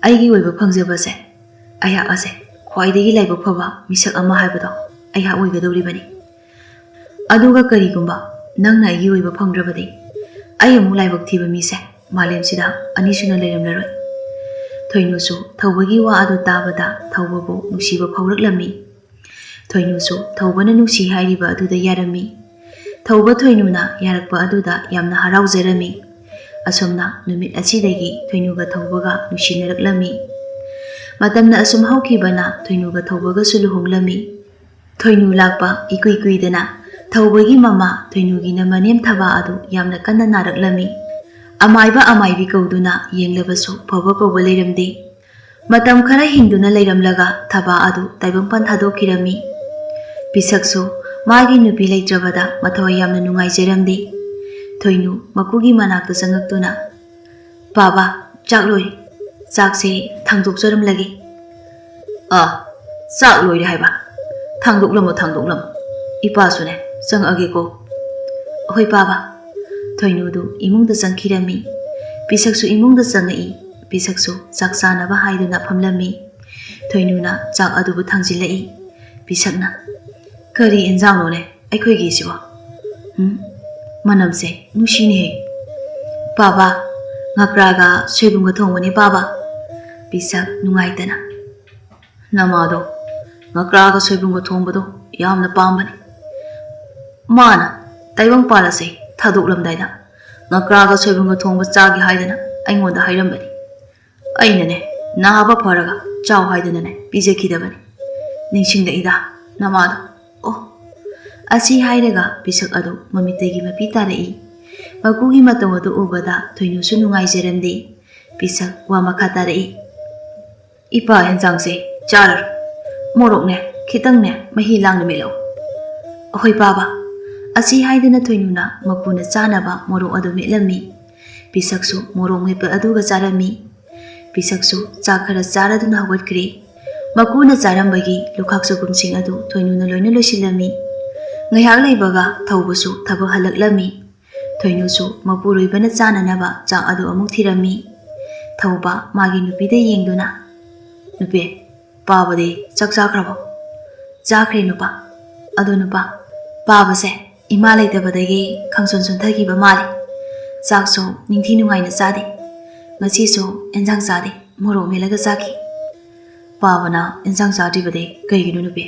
ꯑꯩꯒꯤ ꯑꯣꯏꯕ ꯐꯪꯖꯕꯁꯦ, ꯑꯩꯍꯥꯛ ꯑꯁꯦ ꯈ꯭ꯋꯥꯏꯗꯒꯤ ꯂꯥꯏꯕꯛ ꯐꯕ ꯃꯤꯁꯛ ꯑꯃ ꯍꯥꯏꯕꯗꯣ ꯑꯩꯍꯥꯛ ꯑꯣꯏꯒꯗꯧꯔꯤꯕꯅꯤ꯫ ꯑꯗꯨꯒ ꯀꯔꯤꯒꯨꯝꯕ ꯅꯪꯅ ꯑꯩꯒꯤ ꯑꯣꯏꯕ ꯐꯪꯗ꯭ꯔꯕꯗꯤ, ꯑꯩ ꯑꯃꯨꯛ ꯂꯥꯏꯕꯛ ꯊꯤꯕ ꯃꯤꯁꯦ ꯃꯥꯂꯦꯝꯁꯤꯗ ꯑꯅꯤꯁꯨꯅ ꯂꯩꯔꯝꯂꯔꯣꯏ꯫ ꯊꯣꯏꯅꯨꯁꯨ ꯊꯧꯕꯒꯤ ꯋꯥ ꯑꯗꯨ ꯇꯥꯕꯗ ꯊꯧꯕꯕꯨ ꯅꯨꯡꯁꯤꯕ ꯐꯥꯎꯔꯛꯂꯝꯃꯤ꯫ ꯊꯣꯏꯅꯨꯁꯨ ꯊꯧꯕꯅ ꯅꯨꯡꯁꯤ ꯍꯥꯏꯔꯤꯕ ꯑꯗꯨꯗ ꯌꯥꯔꯝꯃꯤ꯫ ꯊꯧꯕ ꯊꯣꯏꯅꯨꯅ ꯌꯥꯔꯛꯄ ꯑꯗꯨꯗ ꯌꯥꯝꯅ ꯍꯔꯥꯎꯖꯔꯝꯃꯤ꯫ ꯑꯁꯨꯝꯅ ꯅꯨꯃꯤꯠ ꯑꯁꯤꯗꯒꯤ ꯊꯣꯏꯅꯨꯒ ꯊꯧꯕꯒ ꯅꯨꯡꯁꯤꯅꯔꯛꯂꯝꯃꯤ꯫ ꯃꯇꯝꯅ ꯑꯁꯨꯝ ꯍꯧꯈꯤꯕꯅ ꯊꯣꯏꯅꯨꯒ ꯊꯧꯕꯒꯁꯨ ꯂꯨꯍꯣꯡꯂꯝꯃꯤ꯫ ꯊꯣꯏꯅꯨ ꯂꯥꯛꯄ ꯏꯀꯨꯏ ꯀꯨꯏꯗꯅ ꯊꯧꯕꯒꯤ ꯃꯃꯥ ꯊꯣꯏꯅꯨꯒꯤꯅ ꯃꯅꯦꯝ ꯊꯕꯥ ꯑꯗꯨ ꯌꯥꯝꯅ ꯀꯟꯅ ꯅꯥꯔꯛꯂꯝꯃꯤ꯫ ꯑꯃꯥꯏꯕ ꯑꯃꯥꯏꯕꯤ ꯀꯧꯗꯨꯅ ꯌꯦꯡꯂꯕꯁꯨ ꯐꯕ ꯀꯧꯕ ꯂꯩꯔꯝꯗꯦ꯫ ꯃꯇꯝ ꯈꯔ ꯍꯤꯡꯗꯨꯅ ꯂꯩꯔꯝꯂꯒ ꯊꯕꯥ ꯑꯗꯨ ꯇꯥꯏꯕꯪꯄꯥꯟ ꯊꯥꯗꯣꯛꯈꯤꯔꯝꯃꯤ꯫ ꯄꯤꯁꯛꯁꯨ ꯃꯥꯒꯤ ꯅꯨꯄꯤ ꯂꯩꯇ꯭ꯔꯕꯗ ꯃꯊꯋꯥꯏ ꯌꯥꯝꯅ ꯅꯨꯡꯉꯥꯏꯖꯔꯝꯗꯦ꯫ ꯊꯣꯏꯅꯨ ꯃꯀꯨꯒꯤ ꯃꯅꯥꯛꯇ ꯆꯪꯉꯛꯇꯨꯅ, "ꯄꯥꯕ, ꯆꯥꯛ ꯂꯣꯏꯔꯦ꯫ ꯆꯥꯛꯁꯦ ꯊꯥꯡꯗꯣꯛꯆꯔꯝꯂꯒꯦ꯫" "ꯑꯥ, ꯆꯥꯛ ꯂꯣꯏꯔꯦ ꯍꯥꯏꯕ? ꯊꯥꯡꯗꯣꯛꯂꯝꯃꯣ, ꯊꯥꯡꯗꯣꯛꯂꯝꯃꯣ꯫ ꯏꯄꯥꯁꯨꯅꯦ, ꯆꯪꯉꯛꯑꯒꯦꯀꯣ꯫" "ꯍꯣꯏ, ꯄꯥꯕ꯫" ꯊꯣꯏꯅꯨꯗꯨ ꯏꯃꯨꯡꯗ ꯆꯪꯈꯤꯔꯝꯃꯤ꯫ ꯄꯤꯁꯛꯁꯨ ꯏꯃꯨꯡꯗ ꯆꯪꯉꯛꯏ꯫ ꯄꯤꯁꯛꯁꯨ ꯆꯥꯛ ꯆꯥꯅꯕ ꯍꯥꯏꯗꯨꯅ ꯐꯝꯂꯝꯃꯤ꯫ ꯊꯣꯏꯅꯨꯅ ꯆꯥꯛ ꯑꯗꯨꯕꯨ ꯊꯥꯡꯖꯤꯜꯂꯛꯏ꯫ ꯄꯤꯁꯛꯅ, "ꯀꯔꯤ ꯏꯟꯖꯥꯡꯅꯣꯅꯦ ꯑꯩꯈꯣꯏꯒꯤꯁꯤꯕꯣ? ꯎꯝ, ꯃꯅꯝꯁꯦ ꯅꯨꯡꯁꯤꯅꯦꯍꯦ꯫ ꯄꯥꯕ, ꯉꯀ꯭ꯔꯥꯒ ꯁꯣꯏꯕꯨꯝꯒ ꯊꯣꯡꯕꯅꯦ ꯄꯥꯕ꯫" ꯄꯤꯁꯛ ꯅꯨꯡꯉꯥꯏꯇꯅ, "ꯅꯃꯥꯗꯣ ꯉꯀ꯭ꯔꯥꯒ ꯁꯣꯏꯕꯨꯝꯒ ꯊꯣꯡꯕꯗꯣ ꯌꯥꯝꯅ ꯄꯥꯝꯕꯅꯤ꯫ ꯃꯥꯅ ꯇꯥꯏꯕꯪꯄꯥꯜ ꯑꯁꯦ ꯊꯥꯗꯣꯛꯂꯝꯗꯥꯏꯗ ꯉꯀ꯭ꯔꯥꯒ ꯁꯣꯏꯕꯨꯝꯒ ꯊꯣꯡꯕ ꯆꯥꯒꯦ ꯍꯥꯏꯗꯅ ꯑꯩꯉꯣꯟꯗ ꯍꯥꯏꯔꯝꯕꯅꯤ꯫ ꯑꯩꯅꯅꯦ, ꯅꯥꯕ ꯐꯔꯒ ꯆꯥꯎ ꯍꯥꯏꯗꯅꯅꯦ ꯄꯤꯖꯈꯤꯗꯕꯅꯤ꯫ ꯅꯤꯡꯁꯤꯡꯂꯛꯏꯗ ꯅꯃꯥꯗꯣ꯫ ꯑꯣ꯫" ꯑꯁꯤ ꯍꯥꯏꯔꯒ ꯄꯤꯁꯛ ꯑꯗꯨ ꯃꯃꯤꯠꯇꯒꯤ ꯃꯄꯤ ꯇꯥꯔꯛꯏ꯫ ꯃꯀꯨꯒꯤ ꯃꯇꯧ ꯑꯗꯨ ꯎꯕꯗ ꯊꯣꯏꯅꯨꯁꯨ ꯅꯨꯡꯉꯥꯏꯖꯔꯝꯗꯦ꯫ ꯄꯤꯁꯛ ꯋꯥ ꯃꯈꯥ ꯇꯥꯔꯛꯏ꯫ "ꯏꯄꯥ, ꯍꯦꯟꯖꯥꯡꯁꯦ ꯆꯥꯔꯔꯣꯏ꯫ ꯃꯣꯔꯣꯛꯅꯦ, ꯈꯤꯇꯪꯅꯦ ꯃꯍꯤ ꯂꯥꯡꯅ ꯃꯦꯠꯂꯛꯎ꯫" "ꯑꯍꯣꯏ ꯄꯥꯕ꯫" ꯑꯁꯤ ꯍꯥꯏꯗꯨꯅ ꯊꯣꯏꯅꯨꯅ ꯃꯀꯨꯅ ꯆꯥꯅꯕ ꯃꯣꯔꯣꯛ ꯑꯗꯨ ꯃꯦꯠꯂꯝꯃꯤ꯫ ꯄꯤꯁꯛꯁꯨ ꯃꯣꯔꯣꯛ ꯃꯦꯠꯄ ꯑꯗꯨꯒ ꯆꯥꯔꯝꯃꯤ꯫ ꯄꯤꯁꯛꯁꯨ ꯆꯥꯛ ꯈꯔ ꯆꯥꯔꯗꯨꯅ ꯍꯧꯒꯠꯈ꯭ꯔꯦ꯫ ꯃꯀꯨꯅ ꯆꯥꯔꯝꯕꯒꯤ ꯂꯨꯈꯥꯛ ꯆꯒꯨꯝꯁꯤꯡ ꯑꯗꯨ ꯊꯣꯏꯅꯨꯅ ꯂꯣꯏꯅ ꯂꯣꯏꯁꯤꯜꯂꯝꯃꯤ꯫ ꯉꯥꯏꯍꯥꯛ ꯂꯩꯕꯒ ꯊꯧꯕꯁꯨ ꯊꯕꯛ ꯍꯜꯂꯛꯂꯝꯃꯤ꯫ ꯊꯣꯏꯅꯨꯁꯨ ꯃꯄꯨꯔꯣꯏꯕꯅ ꯆꯥꯅꯅꯕ ꯆꯥꯛ ꯑꯗꯨ ꯑꯃꯨꯛ ꯊꯤꯔꯝꯃꯤ꯫ ꯊꯧꯕ ꯃꯥꯒꯤ ꯅꯨꯄꯤꯗ ꯌꯦꯡꯗꯨꯅ, "ꯅꯨꯄꯤ, ꯄꯥꯕꯗꯤ ꯆꯥꯛ ꯆꯥꯈ꯭ꯔꯕꯣ?" "ꯆꯥꯈ꯭ꯔꯦ ꯅꯨꯄꯥ꯫ ꯑꯗꯣ ꯅꯨꯄꯥ, ꯄꯥꯕꯁꯦ ꯏꯃꯥ ꯂꯩꯇꯕꯗꯒꯤ ꯈꯪꯁꯣꯟ ꯁꯣꯟꯊꯈꯤꯕ ꯃꯥꯜꯂꯦ꯫ ꯆꯥꯛꯁꯨ ꯅꯤꯡꯊꯤ ꯅꯨꯡꯉꯥꯏꯅ ꯆꯥꯗꯦ꯫ ꯉꯁꯤꯁꯨ ꯑꯦꯟꯁꯥꯡ ꯆꯥꯗꯦ, ꯃꯣꯔꯣꯛ ꯃꯦꯠꯂꯒ ꯆꯥꯈꯤ꯫" "ꯄꯥꯕꯅ ꯑꯦꯟꯁꯥꯡ ꯆꯥꯗ꯭ꯔꯤꯕꯗꯤ ꯀꯩꯒꯤꯅꯣ ꯅꯨꯄꯤ?"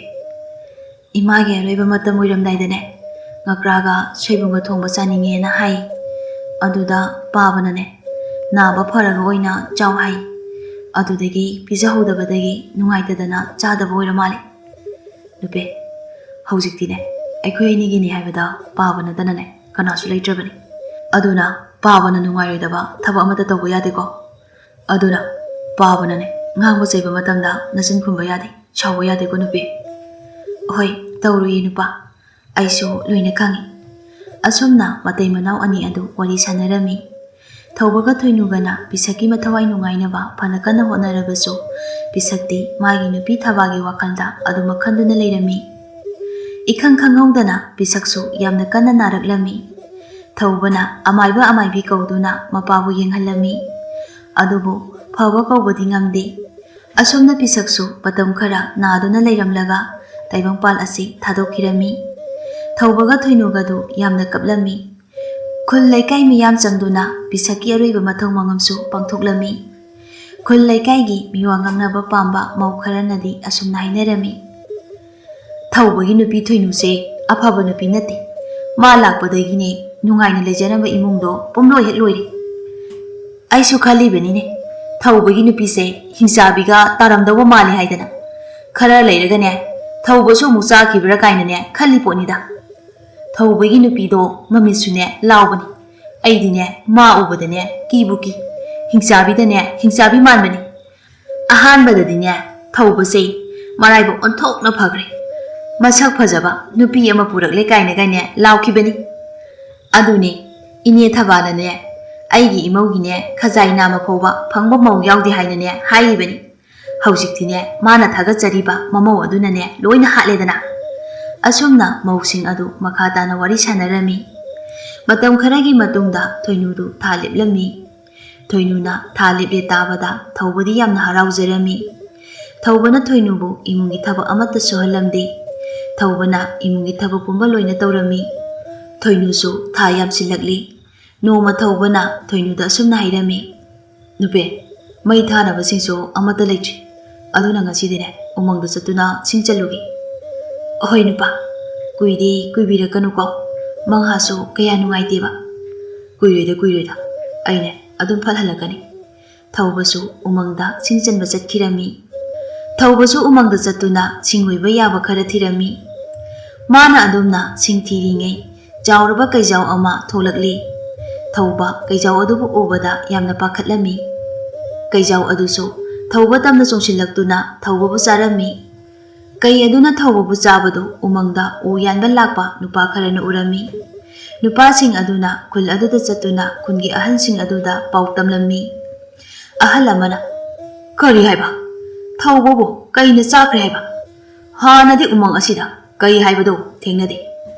"ꯏꯃꯥꯒꯤ ꯑꯔꯣꯏꯕ ꯃꯇꯝ ꯑꯣꯏꯔꯝꯗꯥꯏꯗꯅꯦ, ꯉꯀ꯭ꯔꯥꯒ ꯁꯣꯏꯕꯨꯝꯒ ꯊꯣꯡꯕ ꯆꯥꯅꯤꯡꯉꯦꯅ ꯍꯥꯏ꯫ ꯑꯗꯨꯗ ꯄꯥꯕꯅꯅꯦ, ꯅꯥꯕ ꯐꯔꯒ ꯑꯣꯏꯅ ꯆꯥꯎ ꯍꯥꯏ꯫ ꯑꯗꯨꯗꯒꯤ ꯄꯤꯖꯍꯧꯗꯕꯗꯒꯤ ꯅꯨꯡꯉꯥꯏꯇꯗꯅ ꯆꯥꯗꯕ ꯑꯣꯏꯔ ꯃꯥꯜꯂꯦ꯫ ꯅꯨꯄꯤ, ꯍꯧꯖꯤꯛꯇꯤꯅꯦ, ꯑꯩꯈꯣꯏ ꯑꯅꯤꯒꯤꯅꯤ ꯍꯥꯏꯕꯗ ꯄꯥꯕ ꯅꯠꯇꯅꯅꯦ ꯀꯅꯥꯁꯨ ꯂꯩꯇ꯭ꯔꯕꯅꯤ꯫ ꯑꯗꯨꯅ ꯄꯥꯕꯅ ꯅꯨꯡꯉꯥꯏꯔꯣꯏꯗꯕ ꯊꯕꯛ ꯑꯃꯠꯇ ꯇꯧꯕ ꯌꯥꯗꯦꯀꯣ꯫ ꯑꯗꯨꯅ ꯄꯥꯕꯅꯅꯦ, ꯉꯥꯡꯕ ꯆꯩꯕ ꯃꯇꯝꯗ ꯅꯆꯤꯟ ꯈꯨꯝꯕ ꯌꯥꯗꯦ, ꯁꯥꯎꯕ ꯌꯥꯗꯦꯀꯣ ꯅꯨꯄꯤ꯫" "ꯍꯣꯏ, ꯇꯧꯔꯨꯏ ꯅꯨꯄꯥ, ꯑꯩꯁꯨ ꯂꯣꯏꯅ ꯈꯪꯉꯤ꯫" ꯑꯁꯨꯝꯅ ꯃꯇꯩ ꯃꯅꯥꯎ ꯑꯅꯤ ꯑꯗꯨ ꯋꯥꯔꯤ ꯁꯥꯟꯅꯔꯝꯃꯤ꯫ ꯊꯧꯕꯒ ꯊꯣꯏꯅꯨꯒꯅ ꯄꯤꯁꯛꯀꯤ ꯃꯊꯋꯥꯏ ꯅꯨꯡꯉꯥꯏꯅꯕ ꯐꯅ ꯀꯟꯅ ꯍꯣꯠꯅꯔꯕꯁꯨ, ꯄꯤꯁꯛꯇꯤ ꯃꯥꯒꯤ ꯅꯨꯄꯤ ꯊꯕꯥꯒꯤ ꯋꯥꯈꯜꯗ ꯑꯗꯨꯃꯛ ꯈꯟꯗꯨꯅ ꯂꯩꯔꯝꯃꯤ꯫ ꯏꯈꯪ ꯈꯪꯍꯧꯗꯅ ꯄꯤꯁꯛꯁꯨ ꯌꯥꯝꯅ ꯀꯟꯅ ꯅꯥꯔꯛꯂꯝꯃꯤ꯫ ꯊꯧꯕꯅ ꯑꯃꯥꯏꯕ ꯑꯃꯥꯏꯕꯤ ꯀꯧꯗꯨꯅ ꯃꯄꯥꯕꯨ ꯌꯦꯡꯍꯜꯂꯝꯃꯤ꯫ ꯑꯗꯨꯕꯨ ꯐꯕ ꯀꯧꯕꯗꯤ ꯉꯝꯗꯦ꯫ ꯑꯁꯨꯝꯅ ꯄꯤꯁꯛꯁꯨ ꯃꯇꯝ ꯈꯔ ꯅꯥꯗꯨꯅ ꯂꯩꯔꯝꯂꯒ ꯇꯥꯏꯕꯪꯄꯥꯜ ꯑꯁꯤ ꯊꯥꯗꯣꯛꯈꯤꯔꯝꯃꯤ꯫ ꯊꯧꯕꯒ ꯊꯣꯏꯅꯨꯒꯗꯨ ꯌꯥꯝꯅ ꯀꯞꯂꯝꯃꯤ꯫ ꯈꯨꯜ ꯂꯩꯀꯥꯏ ꯃꯤꯌꯥꯝ ꯆꯪꯗꯨꯅ ꯄꯤꯁꯛꯀꯤ ꯑꯔꯣꯏꯕ ꯃꯊꯧ ꯃꯉꯝꯁꯨ ꯄꯥꯡꯊꯣꯛꯂꯝꯃꯤ꯫ ꯈꯨꯜ ꯂꯩꯀꯥꯏꯒꯤ ꯃꯤꯋꯥ ꯉꯥꯡꯅꯕ ꯄꯥꯝꯕ ꯃꯧ ꯈꯔꯅꯗꯤ ꯑꯁꯨꯝꯅ ꯍꯥꯏꯅꯔꯝꯃꯤ, "ꯊꯧꯕꯒꯤ ꯅꯨꯄꯤ ꯊꯣꯏꯅꯨꯁꯦ ꯑꯐꯕ ꯅꯨꯄꯤ ꯅꯠꯇꯦ꯫ ꯃꯥ ꯂꯥꯛꯄꯗꯒꯤꯅꯦ ꯅꯨꯡꯉꯥꯏꯅ ꯂꯩꯖꯔꯝꯕ ꯏꯃꯨꯡꯗꯣ ꯄꯨꯝꯂꯣꯏ ꯍꯦꯛ ꯂꯣꯏꯔꯦ꯫ ꯑꯩꯁꯨ ꯈꯜꯂꯤꯕꯅꯤꯅꯦ, ꯊꯧꯕꯒꯤ ꯅꯨꯄꯤꯁꯦ ꯍꯤꯡꯆꯥꯕꯤꯒ ꯇꯥꯔꯝꯗꯧꯕ ꯃꯥꯜꯂꯤ ꯍꯥꯏꯗꯅ꯫ ꯈꯔ ꯂꯩꯔꯒꯅꯦ, ꯊꯧꯕꯁꯨ ꯑꯃꯨꯛ ꯆꯥꯈꯤꯕ꯭ꯔꯥ ꯀꯥꯏꯅꯅꯦ ꯈꯜꯂꯤ ꯄꯣꯠꯅꯤꯗ꯫ ꯊꯧꯕꯒꯤ ꯅꯨꯄꯤꯗꯣ ꯃꯃꯤꯠꯁꯨꯅꯦ ꯂꯥꯎꯕꯅꯤ꯫ ꯑꯩꯗꯤꯅꯦ ꯃꯥ ꯎꯕꯗꯅꯦ ꯀꯤꯕꯨ ꯀꯤ꯫ ꯍꯤꯡꯆꯥꯕꯤꯗꯅꯦ ꯍꯤꯡꯆꯥꯕꯤ ꯃꯥꯟꯕꯅꯤ꯫ ꯑꯍꯥꯟꯕꯗꯗꯤꯅꯦ ꯊꯧꯕꯁꯦ ꯃꯔꯥꯏꯕꯛ ꯑꯣꯟꯊꯣꯛꯅ ꯐꯈ꯭ꯔꯦ꯫ ꯃꯁꯛ ꯐꯖꯕ ꯅꯨꯄꯤ ꯑꯃ ꯄꯨꯔꯛꯂꯦ ꯀꯥꯏꯅꯒꯅꯦ ꯂꯥꯎꯈꯤꯕꯅꯤ꯫ ꯑꯗꯨꯅꯦ ꯏꯅꯦ ꯊꯕꯥꯅꯅꯦ ꯑꯩꯒꯤ ꯏꯃꯧꯒꯤꯅꯦ ꯈꯖꯥꯏ ꯅꯥꯝꯃ ꯐꯥꯎꯕ ꯐꯪꯕ ꯃꯧ ꯌꯥꯎꯗꯦ ꯍꯥꯏꯅꯅꯦ ꯍꯥꯏꯔꯤꯕꯅꯤ꯫ ꯍꯧꯖꯤꯛꯇꯤꯅꯦ ꯃꯥꯅ ꯊꯥꯒꯠꯆꯔꯤꯕ ꯃꯃꯧ ꯑꯗꯨꯅꯅꯦ ꯂꯣꯏꯅ ꯍꯥꯠꯂꯦꯗꯅ꯫ ꯑꯁꯨꯝꯅ ꯃꯧꯁꯤꯡ ꯑꯗꯨ ꯃꯈꯥ ꯇꯥꯅ ꯋꯥꯔꯤ ꯁꯥꯟꯅꯔꯝꯃꯤ꯫ ꯃꯇꯝ ꯈꯔꯒꯤ ꯃꯇꯨꯡꯗ ꯊꯣꯏꯅꯨꯗꯨ ꯊꯥ ꯂꯦꯞꯂꯝꯃꯤ꯫ ꯊꯣꯏꯅꯨꯅ ꯊꯥ ꯂꯦꯞꯂꯦ ꯇꯥꯕꯗ ꯊꯧꯕꯗꯤ ꯌꯥꯝꯅ ꯍꯔꯥꯎꯖꯔꯝꯃꯤ꯫ ꯊꯧꯕꯅ ꯊꯣꯏꯅꯨꯕꯨ ꯏꯃꯨꯡꯒꯤ ꯊꯕꯛ ꯑꯃꯠꯇ ꯁꯨꯍꯜꯂꯝꯗꯦ꯫ ꯊꯧꯕꯅ ꯏꯃꯨꯡꯒꯤ ꯊꯕꯛ ꯄꯨꯝꯕ ꯂꯣꯏꯅ ꯇꯧꯔꯝꯃꯤ꯫ ꯊꯣꯏꯅꯨꯁꯨ ꯊꯥ ꯌꯥꯝꯁꯤꯜꯂꯛꯂꯤ꯫ ꯅꯣꯡꯃ ꯊꯧꯕꯅ ꯊꯣꯏꯅꯨꯗ ꯑꯁꯨꯝꯅ ꯍꯥꯏꯔꯝꯃꯤ, "ꯅꯨꯄꯤ, ꯃꯩ ꯊꯥꯅꯕꯁꯤꯡꯁꯨ ꯑꯃꯠꯇ ꯂꯩꯇ꯭ꯔꯤ꯫ ꯑꯗꯨꯅ ꯉꯁꯤꯗꯤꯅꯦ ꯎꯃꯪꯗ ꯆꯠꯇꯨꯅ ꯁꯤꯡ ꯆꯜꯂꯨꯒꯦ꯫" "ꯑꯍꯣꯏ ꯅꯨꯄꯥ, ꯀꯨꯏꯗꯤ ꯀꯨꯏꯕꯤꯔꯛꯀꯅꯨꯀꯣ꯫ ꯃꯉꯥꯁꯨ ꯀꯌꯥ ꯅꯨꯡꯉꯥꯏꯇꯦꯕ꯫" "ꯀꯨꯏꯔꯣꯏꯗ ꯀꯨꯏꯔꯣꯏꯗ, ꯑꯩꯅꯦ ꯑꯗꯨꯝ ꯐꯠ ꯍꯜꯂꯛꯀꯅꯤ꯫" ꯊꯧꯕꯁꯨ ꯎꯃꯪꯗ ꯁꯤꯡ ꯆꯟꯕ ꯆꯠꯈꯤꯔꯝꯃꯤ꯫ ꯊꯧꯕꯁꯨ ꯎꯃꯪꯗ ꯆꯠꯇꯨꯅ ꯁꯤꯡ ꯑꯣꯏꯕ ꯌꯥꯕ ꯈꯔ ꯊꯤꯔꯝꯃꯤ꯫ ꯃꯥꯅ ꯑꯗꯨꯝꯅ ꯁꯤꯡ ꯊꯤꯔꯤꯉꯩ ꯆꯥꯎꯔꯕ ꯀꯩꯖꯥꯎ ꯑꯃ ꯊꯣꯛꯂꯛꯂꯤ꯫ ꯊꯧꯕ ꯀꯩꯖꯥꯎ ꯑꯗꯨꯕꯨ ꯎꯕꯗ ꯌꯥꯝꯅ ꯄꯥꯈꯠꯂꯝꯃꯤ꯫ ꯀꯩꯖꯥꯎ ꯑꯗꯨꯁꯨ ꯊꯧꯕ ꯇꯝꯅ ꯆꯣꯡꯁꯤꯜꯂꯛꯇꯨꯅ ꯊꯧꯕꯕꯨ ꯆꯥꯔꯝꯃꯤ꯫ ꯀꯩ ꯑꯗꯨꯅ ꯊꯧꯕꯕꯨ ꯆꯥꯕꯗꯨ ꯎꯃꯪꯗ ꯎ ꯌꯥꯟꯕ ꯂꯥꯛꯄ ꯅꯨꯄꯥ ꯈꯔꯅ ꯎꯔꯝꯃꯤ꯫ ꯅꯨꯄꯥꯁꯤꯡ ꯑꯗꯨꯅ ꯈꯨꯜ ꯑꯗꯨꯗ ꯆꯠꯇꯨꯅ ꯈꯨꯜꯒꯤ ꯑꯍꯜꯁꯤꯡ ꯑꯗꯨꯗ ꯄꯥꯎ ꯇꯝꯂꯝꯃꯤ꯫ ꯑꯍꯜ ꯑꯃꯅ, "ꯀꯔꯤ ꯍꯥꯏꯕ? ꯊꯧꯕꯕꯨ ꯀꯩꯅ ꯆꯥꯈ꯭ꯔꯦ ꯍꯥꯏꯕ? ꯍꯥꯟꯅꯗꯤ ꯎꯃꯪ ꯑꯁꯤꯗ ꯀꯩ ꯍꯥꯏꯕꯗꯨ ꯊꯦꯡꯅꯗꯦ꯫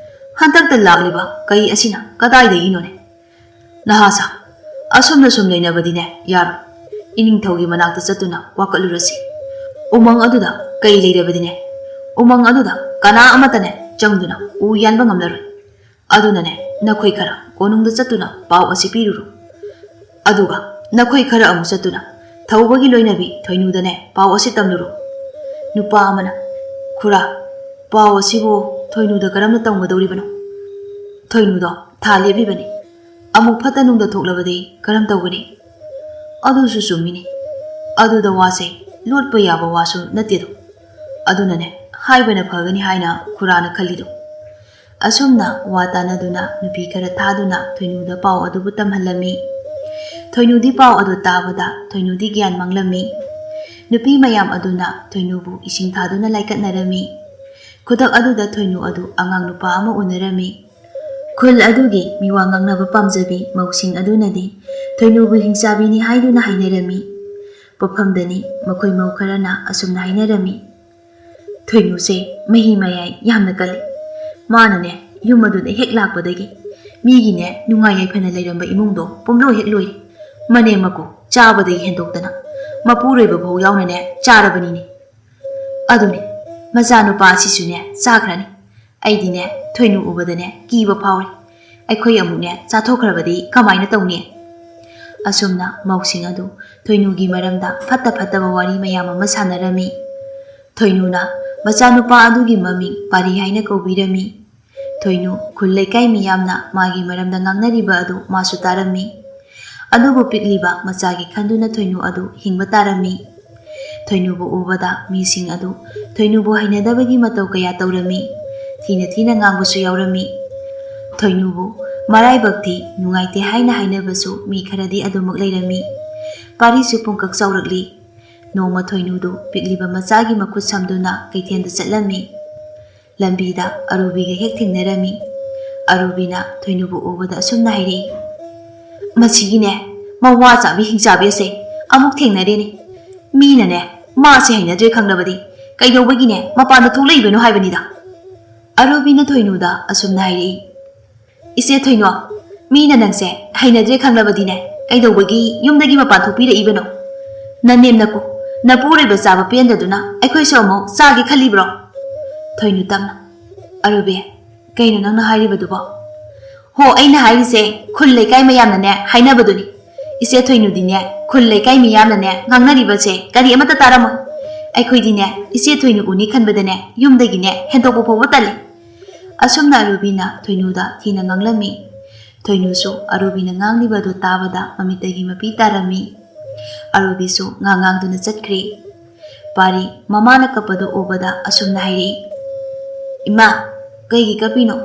ꯍꯟꯗꯛꯇ ꯂꯥꯛꯂꯤꯕ ꯀꯩ ꯑꯁꯤꯅ ꯀꯗꯥꯏꯗꯒꯤꯅꯣꯅꯦ? ꯅꯍꯥꯁꯥ, ꯑꯁꯨꯝꯅ ꯁꯨꯝ ꯂꯩꯅꯕꯗꯤꯅꯦ ꯌꯥꯔꯣꯏ꯫ ꯏꯅꯤꯡꯊꯧꯒꯤ ꯃꯅꯥꯛꯇ ꯆꯠꯇꯨꯅ ꯋꯥꯀꯠꯂꯨꯔꯁꯤ꯫ ꯎꯃꯪ ꯑꯗꯨꯗ ꯀꯩ ꯂꯩꯔꯕꯗꯤꯅꯦ, ꯎꯃꯪ ꯑꯗꯨꯗ ꯀꯅꯥ ꯑꯃꯠꯇꯅꯦ ꯆꯪꯗꯨꯅ ꯎ ꯌꯥꯟꯕ ꯉꯝꯂꯔꯣꯏ꯫ ꯑꯗꯨꯅꯅꯦ ꯅꯈꯣꯏ ꯈꯔ ꯀꯣꯅꯨꯡꯗ ꯆꯠꯇꯨꯅ ꯄꯥꯎ ꯑꯁꯤ ꯄꯤꯔꯨꯔꯣ꯫ ꯑꯗꯨꯒ ꯅꯈꯣꯏ ꯈꯔ ꯑꯃꯨꯛ ꯆꯠꯇꯨꯅ ꯊꯧꯕꯒꯤ ꯂꯣꯏꯅꯕꯤ ꯊꯣꯏꯅꯨꯗꯅꯦ ꯄꯥꯎ ꯑꯁꯤ ꯇꯝꯂꯨꯔꯣ꯫" ꯅꯨꯄꯥ ꯑꯃꯅ, "ꯈꯨꯔꯥ, ꯄꯥꯎ ꯑꯁꯤꯕꯨ ꯊꯣꯏꯅꯨꯗ ꯀꯔꯝꯅ ꯇꯝꯒꯗꯧꯔꯤꯕꯅꯣ? ꯊꯣꯏꯅꯨꯗꯣ ꯊꯥ ꯂꯦꯞꯂꯤꯕꯅꯤ꯫ ꯑꯃꯨꯛ ꯐꯠꯇ ꯅꯨꯡꯗ ꯊꯣꯛꯂꯕꯗꯤ ꯀꯔꯝ ꯇꯧꯒꯅꯤ?" "ꯑꯗꯨꯁꯨ ꯆꯨꯝꯃꯤꯅꯤ꯫ ꯑꯗꯨꯗ ꯋꯥꯁꯦ ꯂꯣꯠꯄ ꯌꯥꯕ ꯋꯥꯁꯨ ꯅꯠꯇꯦꯗꯣ꯫ ꯑꯗꯨꯅꯅꯦ ꯍꯥꯏꯕꯅ ꯐꯒꯅꯤ ꯍꯥꯏꯅ ꯈꯨꯔꯥꯅ ꯈꯜꯂꯤꯗꯣ꯫" ꯑꯁꯨꯝꯅ ꯋꯥ ꯇꯥꯅꯗꯨꯅ ꯅꯨꯄꯤ ꯈꯔ ꯊꯥꯗꯨꯅ ꯊꯣꯏꯅꯨꯗ ꯄꯥꯎ ꯑꯗꯨꯕꯨ ꯇꯝꯍꯜꯂꯝꯃꯤ꯫ ꯊꯣꯏꯅꯨꯗꯤ ꯄꯥꯎ ꯑꯗꯨ ꯇꯥꯕꯗ ꯊꯣꯏꯅꯨꯗꯤ ꯒ꯭ꯌꯥꯟ ꯃꯥꯡꯂꯝꯃꯤ꯫ ꯅꯨꯄꯤ ꯃꯌꯥꯝ ꯑꯗꯨꯅ ꯊꯣꯏꯅꯨꯕꯨ ꯏꯁꯤꯡ ꯊꯥꯗꯨꯅ ꯂꯥꯏꯀꯠꯅꯔꯝꯃꯤ꯫ ꯈꯨꯗꯛ ꯑꯗꯨꯗ ꯊꯣꯏꯅꯨ ꯑꯗꯨ ꯑꯉꯥꯡ ꯅꯨꯄꯥ ꯑꯃ ꯎꯅꯔꯝꯃꯤ꯫ ꯈꯨꯜ ꯑꯗꯨꯒꯤ ꯃꯤꯋꯥ ꯉꯥꯡꯅꯕ ꯄꯥꯝꯖꯕꯤ ꯃꯧꯁꯤꯡ ꯑꯗꯨꯅꯗꯤ ꯊꯣꯏꯅꯨꯕꯨ ꯍꯤꯡꯆꯥꯕꯤꯅꯤ ꯍꯥꯏꯗꯨꯅ ꯍꯥꯏꯅꯔꯝꯃꯤ꯫ ꯄꯣꯠꯐꯝꯗꯅꯤ ꯃꯈꯣꯏ ꯃꯧ ꯈꯔꯅ ꯑꯁꯨꯝꯅ ꯍꯥꯏꯅꯔꯝꯃꯤ, "ꯊꯣꯏꯅꯨꯁꯦ ꯃꯍꯤ ꯃꯌꯥꯏ ꯌꯥꯝꯅ ꯀꯜꯂꯤ꯫ ꯃꯥꯅꯅꯦ ꯌꯨꯝ ꯑꯗꯨꯗ ꯍꯦꯛ ꯂꯥꯛꯄꯗꯒꯤ ꯃꯤꯒꯤꯅꯦ ꯅꯨꯡꯉꯥꯏ ꯌꯥꯏꯐꯅ ꯂꯩꯔꯝꯕ ꯏꯃꯨꯡꯗꯣ ꯄꯨꯝꯂꯣꯏ ꯍꯦꯛ ꯂꯣꯏꯔꯦ꯫ ꯃꯅꯦꯝ ꯃꯀꯨ ꯆꯥꯕꯗꯒꯤ ꯍꯦꯟꯗꯣꯛꯇꯅ ꯃꯄꯨꯔꯣꯏꯕ ꯐꯥꯎ ꯌꯥꯎꯅꯅꯦ ꯆꯥꯔꯕꯅꯤꯅꯦ꯫ ꯑꯗꯨꯅꯤ, ꯃꯆꯥꯅꯨꯄꯥ ꯑꯁꯤꯁꯨꯅꯦ ꯆꯥꯈ꯭ꯔꯅꯤ꯫ ꯑꯩꯗꯤꯅꯦ ꯊꯣꯏꯅꯨ ꯎꯕꯗꯅꯦ ꯀꯤꯕ ꯐꯥꯎꯔꯦ꯫ ꯑꯩꯈꯣꯏ ꯑꯃꯨꯛꯅꯦ ꯆꯥꯊꯣꯛꯈ꯭ꯔꯕꯗꯤ ꯀꯃꯥꯏꯅ ꯇꯧꯅꯤ?" ꯑꯁꯨꯝꯅ ꯃꯧꯁꯤꯡ ꯑꯗꯨ ꯊꯣꯏꯅꯨꯒꯤ ꯃꯔꯝꯗ ꯐꯠꯇ ꯐꯠꯇꯕ ꯋꯥꯔꯤ ꯃꯌꯥꯝ ꯑꯃ ꯁꯥꯟꯅꯔꯝꯃꯤ꯫ ꯊꯣꯏꯅꯨꯅ ꯃꯆꯥꯅꯨꯄꯥ ꯑꯗꯨꯒꯤ ꯃꯃꯤꯡ ꯄꯥꯔꯤ ꯍꯥꯏꯅ ꯀꯧꯕꯤꯔꯝꯃꯤ꯫ ꯊꯣꯏꯅꯨ ꯈꯨꯜ ꯂꯩꯀꯥꯏ ꯃꯤꯌꯥꯝꯅ ꯃꯥꯒꯤ ꯃꯔꯝꯗ ꯉꯥꯡꯅꯔꯤꯕ ꯑꯗꯨ ꯃꯥꯁꯨ ꯇꯥꯔꯝꯃꯤ꯫ ꯑꯗꯨꯕꯨ ꯄꯤꯛꯂꯤꯕ ꯃꯆꯥꯒꯤ ꯈꯟꯗꯨꯅ ꯊꯣꯏꯅꯨ ꯑꯗꯨ ꯍꯤꯡꯕ ꯇꯥꯔꯝꯃꯤ꯫ ꯊꯣꯏꯅꯨꯕꯨ ꯎꯕꯗ ꯃꯤꯁꯤꯡ ꯑꯗꯨ ꯊꯣꯏꯅꯨꯕꯨ ꯍꯩꯅꯗꯕꯒꯤ ꯃꯇꯧ ꯀꯌꯥ ꯇꯧꯔꯝꯃꯤ꯫ ꯊꯤꯅ ꯊꯤꯅ ꯉꯥꯡꯕꯁꯨ ꯌꯥꯎꯔꯝꯃꯤ꯫ ꯊꯣꯏꯅꯨꯕꯨ ꯃꯔꯥꯏꯕꯛ ꯊꯤ, ꯅꯨꯡꯉꯥꯏꯇꯦ ꯍꯥꯏꯅ ꯍꯥꯏꯅꯕꯁꯨ ꯃꯤ ꯈꯔꯗꯤ ꯑꯗꯨꯃꯛ ꯂꯩꯔꯝꯃꯤ꯫ ꯄꯥꯔꯤꯁꯨ ꯄꯨꯡꯀꯛ ꯆꯥꯎꯔꯛꯂꯤ꯫ ꯅꯣꯡꯃ ꯊꯣꯏꯅꯨꯗꯨ ꯄꯤꯛꯂꯤꯕ ꯃꯆꯥꯒꯤ ꯃꯈꯨꯠ ꯁꯝꯗꯨꯅ ꯀꯩꯊꯦꯜꯗ ꯆꯠꯂꯝꯃꯤ꯫ ꯂꯝꯕꯤꯗ ꯑꯔꯨꯕꯤꯒ ꯍꯦꯛ ꯊꯦꯡꯅꯔꯝꯃꯤ꯫ ꯑꯔꯨꯕꯤꯅ ꯊꯣꯏꯅꯨꯕꯨ ꯎꯕꯗ ꯑꯁꯨꯝꯅ ꯍꯥꯏꯔꯛꯏ, "ꯃꯁꯤꯒꯤꯅꯦ ꯃꯋꯥ ꯆꯥꯕꯤ ꯍꯤꯡꯆꯥꯕꯤ ꯑꯁꯦ ꯑꯃꯨꯛ ꯊꯦꯡꯅꯔꯦꯅꯦ꯫ ꯃꯤꯅꯅꯦ ꯃꯥꯁꯦ ꯍꯩꯅꯗ꯭ꯔꯦ ꯈꯪꯂꯕꯗꯤ ꯀꯩꯗꯧꯕꯒꯤꯅꯦ ꯃꯄꯥꯟꯗ ꯊꯣꯛꯂꯛꯏꯕꯅꯣ ꯍꯥꯏꯕꯅꯤꯗ꯫" ꯑꯔꯨꯕꯤꯅ ꯊꯣꯏꯅꯨꯗ ꯑꯁꯨꯝꯅ ꯍꯥꯏꯔꯛꯏ, "ꯏꯆꯦ ꯊꯣꯏꯅꯨ, ꯃꯤꯅ ꯅꯪꯁꯦ ꯍꯩꯅꯗ꯭ꯔꯦ ꯈꯪꯂꯕꯗꯤꯅꯦ ꯀꯩꯗꯧꯕꯒꯤ ꯌꯨꯝꯗꯒꯤ ꯃꯄꯥꯟ ꯊꯣꯛꯄꯤꯔꯛꯏꯕꯅꯣ? ꯅꯅꯦꯝ ꯅꯀꯨ, ꯅꯄꯨꯔꯣꯏꯕ ꯆꯥꯕ ꯄꯦꯟꯗꯗꯨꯅ ꯑꯩꯈꯣꯏꯁꯨ ꯑꯃꯨꯛ ꯆꯥꯒꯦ ꯈꯜꯂꯤꯕ꯭ꯔꯣ?" ꯊꯣꯏꯅꯨ ꯇꯞꯅ, "ꯑꯔꯨꯕꯤ, ꯀꯩꯅꯣ ꯅꯪꯅ ꯍꯥꯏꯔꯤꯕꯗꯨꯕꯣ?" "ꯍꯣ, ꯑꯩꯅ ꯍꯥꯏꯔꯤꯁꯦ ꯈꯨꯜ ꯂꯩꯀꯥꯏ ꯃꯌꯥꯝꯅꯅꯦ ꯍꯥꯏꯅꯕꯗꯨꯅꯤ꯫ ꯏꯆꯦ ꯊꯣꯏꯅꯨꯗꯤꯅꯦ ꯈꯨꯜ ꯂꯩꯀꯥꯏ ꯃꯤꯌꯥꯝꯅꯅꯦ ꯉꯥꯡꯅꯔꯤꯕꯁꯦ ꯀꯔꯤ ꯑꯃꯠꯇ ꯇꯥꯔꯝꯃꯣꯏ꯫ ꯑꯩꯈꯣꯏꯗꯤꯅꯦ ꯏꯆꯦ ꯊꯣꯏꯅꯨ ꯎꯅꯤ ꯈꯟꯕꯗꯅꯦ ꯌꯨꯝꯗꯒꯤꯅꯦ ꯍꯦꯟꯗꯣꯛꯄ ꯐꯥꯎꯕ ꯇꯜꯂꯤ꯫" ꯑꯁꯨꯝꯅ ꯑꯔꯨꯕꯤꯅ ꯊꯣꯏꯅꯨꯗ ꯊꯤꯅ ꯉꯥꯡꯂꯝꯃꯤ꯫ ꯊꯣꯏꯅꯨꯁꯨ ꯑꯔꯨꯕꯤꯅ ꯉꯥꯡꯂꯤꯕ ꯑꯗꯨ ꯇꯥꯕꯗ ꯃꯃꯤꯠꯇꯒꯤ ꯃꯄꯤ ꯇꯥꯔꯝꯃꯤ꯫ ꯑꯔꯨꯕꯤꯁꯨ ꯉꯥꯡ ꯉꯥꯡꯗꯨꯅ ꯆꯠꯈ꯭ꯔꯦ꯫ ꯄꯥꯔꯤ ꯃꯃꯥꯅ ꯀꯞꯄꯗꯨ ꯎꯕꯗ ꯑꯁꯨꯝꯅ ꯍꯥꯏꯔꯛꯏ, "ꯏꯃꯥ, ꯀꯩꯒꯤ ꯀꯞꯄꯤꯅꯣ?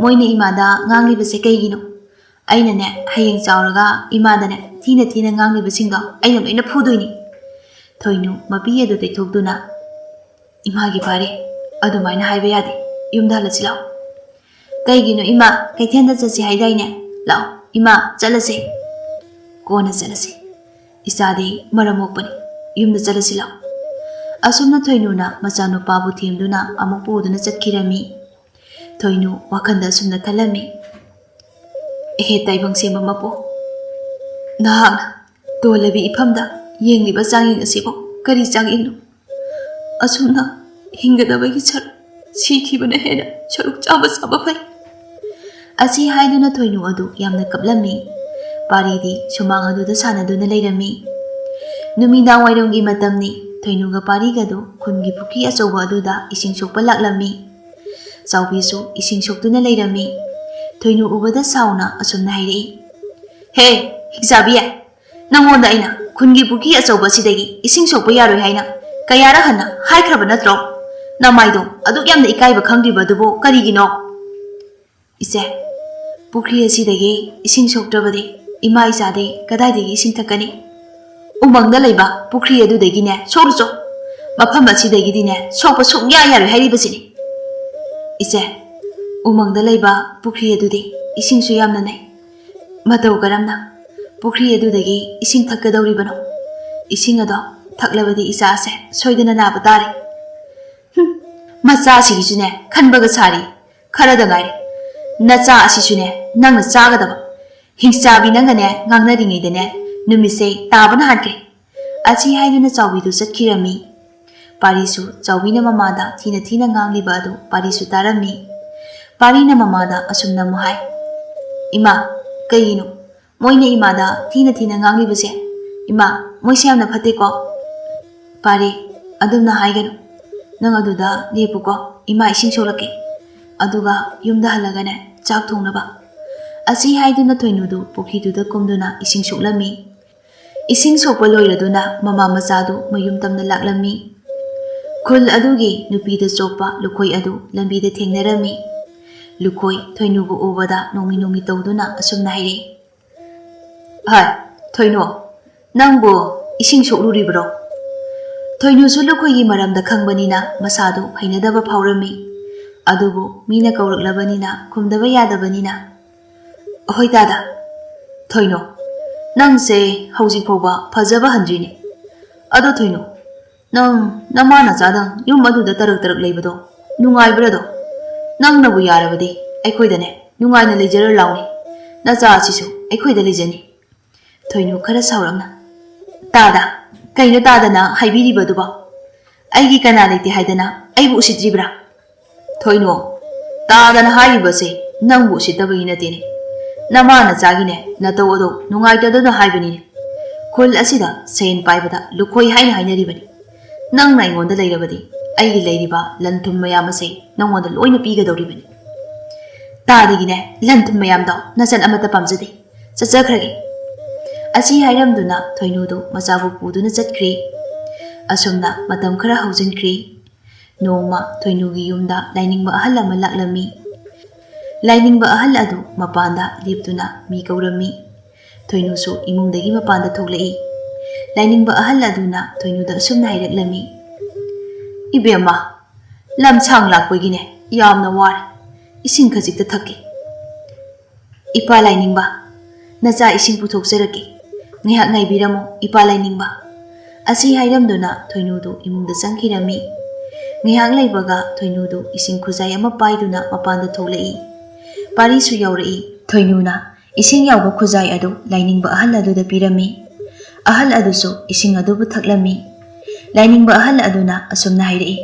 ꯃꯣꯏꯅ ꯏꯃꯥꯗ ꯉꯥꯡꯂꯤꯕꯁꯦ ꯀꯩꯒꯤꯅꯣ?" ꯑꯩꯅꯅꯦ, ꯍꯌꯦꯡ ꯆꯥꯎꯔꯒ ꯏꯃꯥꯗꯅꯦ ꯊꯤꯅ ꯊꯤꯅ ꯉꯥꯡꯂꯤꯕꯁꯤꯡꯗꯣ ꯑꯩꯅ ꯂꯣꯏꯅ ꯐꯨꯗꯣꯏꯅꯤ꯫ ꯊꯣꯏꯅꯨ ꯃꯄꯤ ꯑꯗꯨ ꯇꯩꯊꯣꯛꯇꯨꯅ, "ꯏꯃꯥꯒꯤ ꯄꯥꯔꯤ, ꯑꯗꯨꯃꯥꯏꯅ ꯍꯥꯏꯕ ꯌꯥꯗꯦ꯫ ꯌꯨꯝꯗ ꯍꯜꯂꯁꯤ ꯂꯥꯛꯑꯣ꯫" "ꯀꯩꯒꯤꯅꯣ ꯏꯃꯥ? ꯀꯩꯊꯦꯜꯗ ꯆꯠꯁꯤ ꯍꯥꯏꯗꯥꯏꯅꯦ? ꯂꯥꯛꯑꯣ ꯏꯃꯥ, ꯆꯠꯂꯁꯦ꯫" "ꯀꯣꯟꯅ ꯆꯠꯂꯁꯤ꯫ ꯏꯆꯥꯗꯤ ꯃꯔꯝ ꯃꯣꯛꯄꯅꯤ꯫ ꯌꯨꯝꯗ ꯆꯠꯂꯁꯤ ꯂꯥꯛꯑꯣ꯫" ꯑꯁꯨꯝꯅ ꯊꯣꯏꯅꯨꯅ ꯃꯆꯥꯅꯨꯄꯥꯕꯨ ꯊꯦꯝꯗꯨꯅ ꯑꯃꯨꯛ ꯄꯨꯗꯨꯅ ꯆꯠꯈꯤꯔꯝꯃꯤ꯫ ꯊꯣꯏꯅꯨ ꯋꯥꯈꯜꯗ ꯑꯁꯨꯝꯅ ꯈꯜꯂꯝꯃꯤ, "ꯑꯦꯍꯦ ꯇꯥꯏꯕꯪ ꯁꯦꯝꯕ ꯃꯄꯨ, ꯅꯍꯥꯛꯅ ꯇꯣꯜꯂꯕꯤ ꯏꯐꯝꯗ ꯌꯦꯡꯂꯤꯕ ꯆꯥꯡꯌꯦꯡ ꯑꯁꯤꯕꯨ ꯀꯔꯤ ꯆꯥꯡꯌꯦꯡꯅꯣ? ꯑꯁꯨꯝꯅ ꯍꯤꯡꯒꯗꯕꯒꯤ ꯁꯔꯨꯛ ꯁꯤꯈꯤꯕꯅ ꯍꯦꯟꯅ ꯁꯔꯨꯛ ꯆꯥꯕ ꯆꯥꯕ ꯐꯩ꯫" ꯑꯁꯤ ꯍꯥꯏꯗꯨꯅ ꯊꯣꯏꯅꯨ ꯑꯗꯨ ꯌꯥꯝꯅ ꯀꯞꯂꯝꯃꯤ꯫ ꯄꯥꯔꯤꯗꯤ ꯁꯨꯃꯥꯡ ꯑꯗꯨꯗ ꯁꯥꯟꯅꯗꯨꯅ ꯂꯩꯔꯝꯃꯤ꯫ ꯅꯨꯃꯤꯗꯥꯡ ꯋꯥꯏꯔꯝꯒꯤ ꯃꯇꯝꯅꯤ꯫ ꯊꯣꯏꯅꯨꯒ ꯄꯥꯔꯤꯒꯗꯨ ꯈꯨꯟꯒꯤ ꯄꯨꯈ꯭ꯔꯤ ꯑꯆꯧꯕ ꯑꯗꯨꯗ ꯏꯁꯤꯡ ꯁꯣꯛꯄ ꯂꯥꯛꯂꯝꯃꯤ꯫ ꯆꯥꯎꯕꯤꯁꯨ ꯏꯁꯤꯡ ꯁꯣꯛꯇꯨꯅ ꯂꯩꯔꯝꯃꯤ꯫ ꯊꯣꯏꯅꯨ ꯎꯕꯗ ꯁꯥꯎꯅ ꯑꯁꯨꯝꯅ ꯍꯥꯏꯔꯛꯏ, "ꯍꯦ, ꯍꯤꯡꯆꯥꯕꯤ, ꯅꯪꯉꯣꯟꯗ ꯑꯩꯅ ꯈꯨꯟꯒꯤ ꯄꯨꯈ꯭ꯔꯤ ꯑꯆꯧꯕ ꯑꯁꯤꯗꯒꯤ ꯏꯁꯤꯡ ꯁꯣꯛꯄ ꯌꯥꯔꯣꯏ ꯍꯥꯏꯅ ꯀꯌꯥꯔꯛ ꯍꯟꯅ ꯍꯥꯏꯈ꯭ꯔꯕ ꯅꯠꯇ꯭ꯔꯣ? ꯅꯃꯥꯏꯗꯣ ꯑꯗꯨꯛ ꯌꯥꯝꯅ ꯏꯀꯥꯏꯕ ꯈꯪꯗ꯭ꯔꯤꯕ ꯑꯗꯨꯕꯨ ꯀꯔꯤꯒꯤꯅꯣ?" "ꯏꯆꯦ, ꯄꯨꯈ꯭ꯔꯤ ꯑꯁꯤꯗꯒꯤ ꯏꯁꯤꯡ ꯁꯣꯛꯇ꯭ꯔꯕꯗꯤ ꯏꯃꯥ ꯏꯆꯥꯗꯤ ꯀꯗꯥꯏꯗꯒꯤ ꯏꯁꯤꯡ ꯊꯛꯀꯅꯤ? ꯎꯃꯪꯗ ꯂꯩꯕ ꯄꯨꯈ꯭ꯔꯤ ꯑꯗꯨꯗꯒꯤꯅꯦ ꯁꯣꯛꯂꯨꯆꯣ꯫ ꯃꯐꯝ ꯑꯁꯤꯗꯒꯤꯗꯤꯅꯦ ꯁꯣꯛꯄ ꯁꯨꯡꯌꯥ ꯌꯥꯔꯣꯏ ꯍꯥꯏꯔꯤꯕꯁꯤꯅꯤ꯫" "ꯏꯆꯦ, ꯎꯃꯪꯗ ꯂꯩꯕ ꯄꯨꯈ꯭ꯔꯤ ꯑꯗꯨꯗꯤ ꯏꯁꯤꯡꯁꯨ ꯌꯥꯝꯅ ꯅꯩ꯫ ꯃꯇꯧ ꯀꯔꯝꯅ ꯄꯨꯈ꯭ꯔꯤ ꯑꯗꯨꯗꯒꯤ ꯏꯁꯤꯡ ꯊꯛꯀꯗꯧꯔꯤꯕꯅꯣ? ꯏꯁꯤꯡ ꯑꯗꯣ ꯊꯛꯂꯕꯗꯤ ꯏꯆꯥꯁꯦ ꯁꯣꯏꯗꯅ ꯅꯥꯕ ꯇꯥꯔꯦ꯫" "ꯍꯨꯝ, ꯃꯆꯥꯁꯤꯒꯤꯁꯨꯅꯦ ꯈꯟꯕꯒ ꯁꯥꯔꯤ꯫ ꯈꯔꯗ ꯉꯥꯏꯔꯦ꯫ ꯅꯆꯥ ꯑꯁꯤꯁꯨꯅꯦ ꯅꯪꯅ ꯆꯥꯒꯗꯕ꯫ ꯍꯤꯡꯆꯥꯕꯤ ꯅꯪꯒꯅꯦ ꯉꯥꯡꯅꯔꯤꯉꯩꯗꯅꯦ ꯅꯨꯃꯤꯠꯁꯦ ꯇꯥꯕꯅ ꯍꯥꯟꯈ꯭ꯔꯦ꯫" ꯑꯁꯤ ꯍꯥꯏꯗꯨꯅ ꯆꯥꯎꯕꯤꯗꯨ ꯆꯠꯈꯤꯔꯝꯃꯤ꯫ ꯄꯥꯔꯤꯁꯨ ꯆꯥꯎꯕꯤꯅ ꯃꯃꯥꯗ ꯊꯤꯅ ꯊꯤꯅ ꯉꯥꯡꯂꯤꯕ ꯑꯗꯨ ꯄꯥꯔꯤꯁꯨ ꯇꯥꯔꯝꯃꯤ꯫ ꯄꯥꯔꯤꯅ ꯃꯃꯥꯗ ꯑꯁꯨꯝꯅ ꯑꯃꯨꯛ ꯍꯥꯏ, "ꯏꯃꯥ, ꯀꯩꯒꯤꯅꯣ ꯃꯣꯏꯅ ꯏꯃꯥꯗ ꯊꯤꯅ ꯊꯤꯅ ꯉꯥꯡꯂꯤꯕꯁꯦ? ꯏꯃꯥ, ꯃꯣꯏꯁꯦ ꯌꯥꯝꯅ ꯐꯠꯇꯦꯀꯣ꯫" "ꯄꯥꯔꯤ, ꯑꯗꯨꯝꯅ ꯍꯥꯏꯒꯅꯨ꯫ ꯅꯪ ꯑꯗꯨꯗ ꯂꯦꯞꯄꯨꯀꯣ, ꯏꯃꯥ ꯏꯁꯤꯡ ꯁꯣꯛꯂꯛꯀꯦ꯫ ꯑꯗꯨꯒ ꯌꯨꯝꯗ ꯍꯜꯂꯒꯅꯦ ꯆꯥꯛ ꯊꯣꯡꯅꯕ꯫" ꯑꯁꯤ ꯍꯥꯏꯗꯨꯅ ꯊꯣꯏꯅꯨꯗꯨ ꯄꯨꯈ꯭ꯔꯤꯗꯨꯗ ꯀꯨꯝꯗꯨꯅ ꯏꯁꯤꯡ ꯁꯣꯛꯂꯝꯃꯤ꯫ ꯏꯁꯤꯡ ꯁꯣꯛꯄ ꯂꯣꯏꯔꯗꯨꯅ ꯃꯃꯥ ꯃꯆꯥꯗꯨ ꯃꯌꯨꯝ ꯇꯝꯅ ꯂꯥꯛꯂꯝꯃꯤ꯫ ꯈꯨꯜ ꯑꯗꯨꯒꯤ ꯅꯨꯄꯤꯗ ꯆꯣꯞꯄ ꯂꯨꯈꯣꯏ ꯑꯗꯨ ꯂꯝꯕꯤꯗ ꯊꯦꯡꯅꯔꯝꯃꯤ꯫ ꯂꯨꯈꯣꯏ ꯊꯣꯏꯅꯨꯕꯨ ꯎꯕꯗ ꯅꯣꯡꯃꯤ ꯅꯣꯡꯃꯤ ꯇꯧꯗꯨꯅ ꯑꯁꯨꯝꯅ ꯍꯥꯏꯔꯛꯏ, "ꯍꯥꯏ, ꯊꯣꯏꯅꯨ, ꯅꯪꯕꯨ ꯏꯁꯤꯡ ꯁꯣꯛꯂꯨꯔꯤꯕ꯭ꯔꯣ?" ꯊꯣꯏꯅꯨꯁꯨ ꯂꯨꯈꯣꯏꯒꯤ ꯃꯔꯝꯗ ꯈꯪꯕꯅꯤꯅ ꯃꯁꯥꯗꯨ ꯍꯩꯅꯗꯕ ꯐꯥꯎꯔꯝꯃꯤ꯫ ꯑꯗꯨꯕꯨ ꯃꯤꯅ ꯀꯧꯔꯛꯂꯕꯅꯤꯅ ꯈꯨꯝꯗꯕ ꯌꯥꯗꯕꯅꯤꯅ, "ꯑꯍꯣꯏ ꯇꯥꯗ, ꯊꯣꯏꯅꯨ, ꯅꯪꯁꯦ ꯍꯧꯖꯤꯛ ꯐꯥꯎꯕ ꯐꯖꯕ ꯍꯟꯗ꯭ꯔꯤꯅꯦ꯫ ꯑꯗꯣ ꯊꯣꯏꯅꯨ, ꯅꯪ ꯅꯃꯥ ꯅꯆꯥꯗꯪ ꯌꯨꯝ ꯑꯗꯨꯗ ꯇꯔꯛ ꯇꯔꯛ ꯂꯩꯕꯗꯣ ꯅꯨꯡꯉꯥꯏꯕ꯭ꯔꯥꯗꯣ? ꯅꯪꯅꯕꯨ ꯌꯥꯔꯕꯗꯤ ꯑꯩꯈꯣꯏꯗꯅꯦ ꯅꯨꯡꯉꯥꯏꯅ ꯂꯩꯖꯔ ꯂꯥꯎꯅꯦ꯫ ꯅꯆꯥ ꯑꯁꯤꯁꯨ ꯑꯩꯈꯣꯏꯗ ꯂꯩꯖꯅꯤ꯫" ꯊꯣꯏꯅꯨ ꯈꯔ ꯁꯥꯎꯔꯞꯅ, "ꯇꯥꯗ, ꯀꯩꯅꯣ ꯇꯥꯗꯅ ꯍꯥꯏꯕꯤꯔꯤꯕꯗꯨꯕꯣ?" "ꯑꯩꯒꯤ ꯀꯅꯥ ꯂꯩꯇꯦ ꯍꯥꯏꯗꯅ ꯑꯩꯕꯨ ꯎꯁꯤꯠꯇ꯭ꯔꯤꯕ꯭ꯔꯥ?" "ꯊꯣꯏꯅꯨ, ꯇꯥꯗꯅ ꯍꯥꯏꯔꯤꯕꯁꯦ ꯅꯪꯕꯨ ꯎꯁꯤꯠꯇꯕꯒꯤ ꯅꯠꯇꯦꯅꯦ꯫ ꯅꯃꯥ ꯅꯆꯥꯒꯤꯅꯦ ꯅꯇꯧ ꯑꯗꯣ ꯅꯨꯡꯉꯥꯏꯇꯗꯅ ꯍꯥꯏꯕꯅꯤꯅꯦ꯫ ꯈꯨꯜ ꯑꯁꯤꯗ ꯁꯦꯟ ꯄꯥꯏꯕꯗ ꯂꯨꯈꯣꯏ ꯍꯥꯏꯅ ꯍꯥꯏꯅꯔꯤꯕꯅꯤ꯫ ꯅꯪꯅ ꯑꯩꯉꯣꯟꯗ ꯂꯩꯔꯕꯗꯤ ꯑꯩꯒꯤ ꯂꯩꯔꯤꯕ ꯂꯟ ꯊꯨꯝ ꯃꯌꯥꯝ ꯑꯁꯦ ꯅꯪꯉꯣꯟꯗ ꯂꯣꯏꯅ ꯄꯤꯒꯗꯧꯔꯤꯕꯅꯤ꯫" "ꯇꯥꯗꯒꯤꯅꯦ ꯂꯟ ꯊꯨꯝ ꯃꯌꯥꯝꯗꯣ ꯅꯆꯟ ꯑꯃꯠꯇ ꯄꯥꯝꯖꯗꯦ꯫ ꯆꯠꯆꯈ꯭ꯔꯒꯦ꯫" ꯑꯁꯤ ꯍꯥꯏꯔꯝꯗꯨꯅ ꯊꯣꯏꯅꯨꯗꯨ ꯃꯆꯥꯕꯨ ꯄꯨꯗꯨꯅ ꯆꯠꯈ꯭ꯔꯦ꯫ ꯑꯁꯨꯝꯅ ꯃꯇꯝ ꯈꯔ ꯍꯧꯖꯤꯟꯈ꯭ꯔꯦ꯫ ꯅꯣꯡꯃ ꯊꯣꯏꯅꯨꯒꯤ ꯌꯨꯝꯗ ꯂꯥꯏꯅꯤꯡꯕ ꯑꯍꯜ ꯑꯃ ꯂꯥꯛꯂꯝꯃꯤ꯫ ꯂꯥꯏꯅꯤꯡꯕ ꯑꯍꯜ ꯑꯗꯨ ꯃꯄꯥꯟꯗ ꯂꯦꯞꯇꯨꯅ ꯃꯤ ꯀꯧꯔꯝꯃꯤ꯫ ꯊꯣꯏꯅꯨꯁꯨ ꯏꯃꯨꯡꯗꯒꯤ ꯃꯄꯥꯟꯗ ꯊꯣꯛꯂꯛꯏ꯫ ꯂꯥꯏꯅꯤꯡꯕ ꯑꯍꯜ ꯑꯗꯨꯅ ꯊꯣꯏꯅꯨꯗ ꯑꯁꯨꯝꯅ ꯍꯥꯏꯔꯛꯂꯝꯃꯤ, "ꯏꯕꯦꯝꯃ, ꯂꯝꯁꯥꯡ ꯂꯥꯛꯄꯒꯤꯅꯦ ꯌꯥꯝꯅ ꯋꯥꯔꯦ꯫ ꯏꯁꯤꯡ ꯈꯖꯤꯛꯇ ꯊꯛꯀꯦ꯫" "ꯏꯄꯥ ꯂꯥꯏꯅꯤꯡꯕ, ꯅꯆꯥ ꯏꯁꯤꯡ ꯄꯨꯊꯣꯛꯆꯔꯛꯀꯦ꯫ ꯉꯥꯏꯍꯥꯛ ꯉꯥꯏꯕꯤꯔꯝꯃꯣ, ꯏꯄꯥ ꯂꯥꯏꯅꯤꯡꯕ꯫" ꯑꯁꯤ ꯍꯥꯏꯔꯝꯗꯨꯅ ꯊꯣꯏꯅꯨꯗꯨ ꯏꯃꯨꯡꯗ ꯆꯪꯈꯤꯔꯝꯃꯤ꯫ ꯉꯥꯏꯍꯥꯛ ꯂꯩꯕꯒ ꯊꯣꯏꯅꯨꯗꯨ ꯏꯁꯤꯡ ꯈꯨꯖꯥꯏ ꯑꯃ ꯄꯥꯏꯗꯨꯅ ꯃꯄꯥꯟꯗ ꯊꯣꯛꯂꯛꯏ꯫ ꯄꯥꯔꯤꯁꯨ ꯌꯥꯎꯔꯛꯏ꯫ ꯊꯣꯏꯅꯨꯅ ꯏꯁꯤꯡ ꯌꯥꯎꯕ ꯈꯨꯖꯥꯏ ꯑꯗꯨ ꯂꯥꯏꯅꯤꯡꯕ ꯑꯍꯜ ꯑꯗꯨꯗ ꯄꯤꯔꯝꯃꯤ꯫ ꯑꯍꯜ ꯑꯗꯨꯁꯨ ꯏꯁꯤꯡ ꯑꯗꯨꯕꯨ ꯊꯛꯂꯝꯃꯤ꯫ ꯂꯥꯏꯅꯤꯡꯕ ꯑꯍꯜ ꯑꯗꯨꯅ ꯑꯁꯨꯝꯅ ꯍꯥꯏꯔꯛꯏ,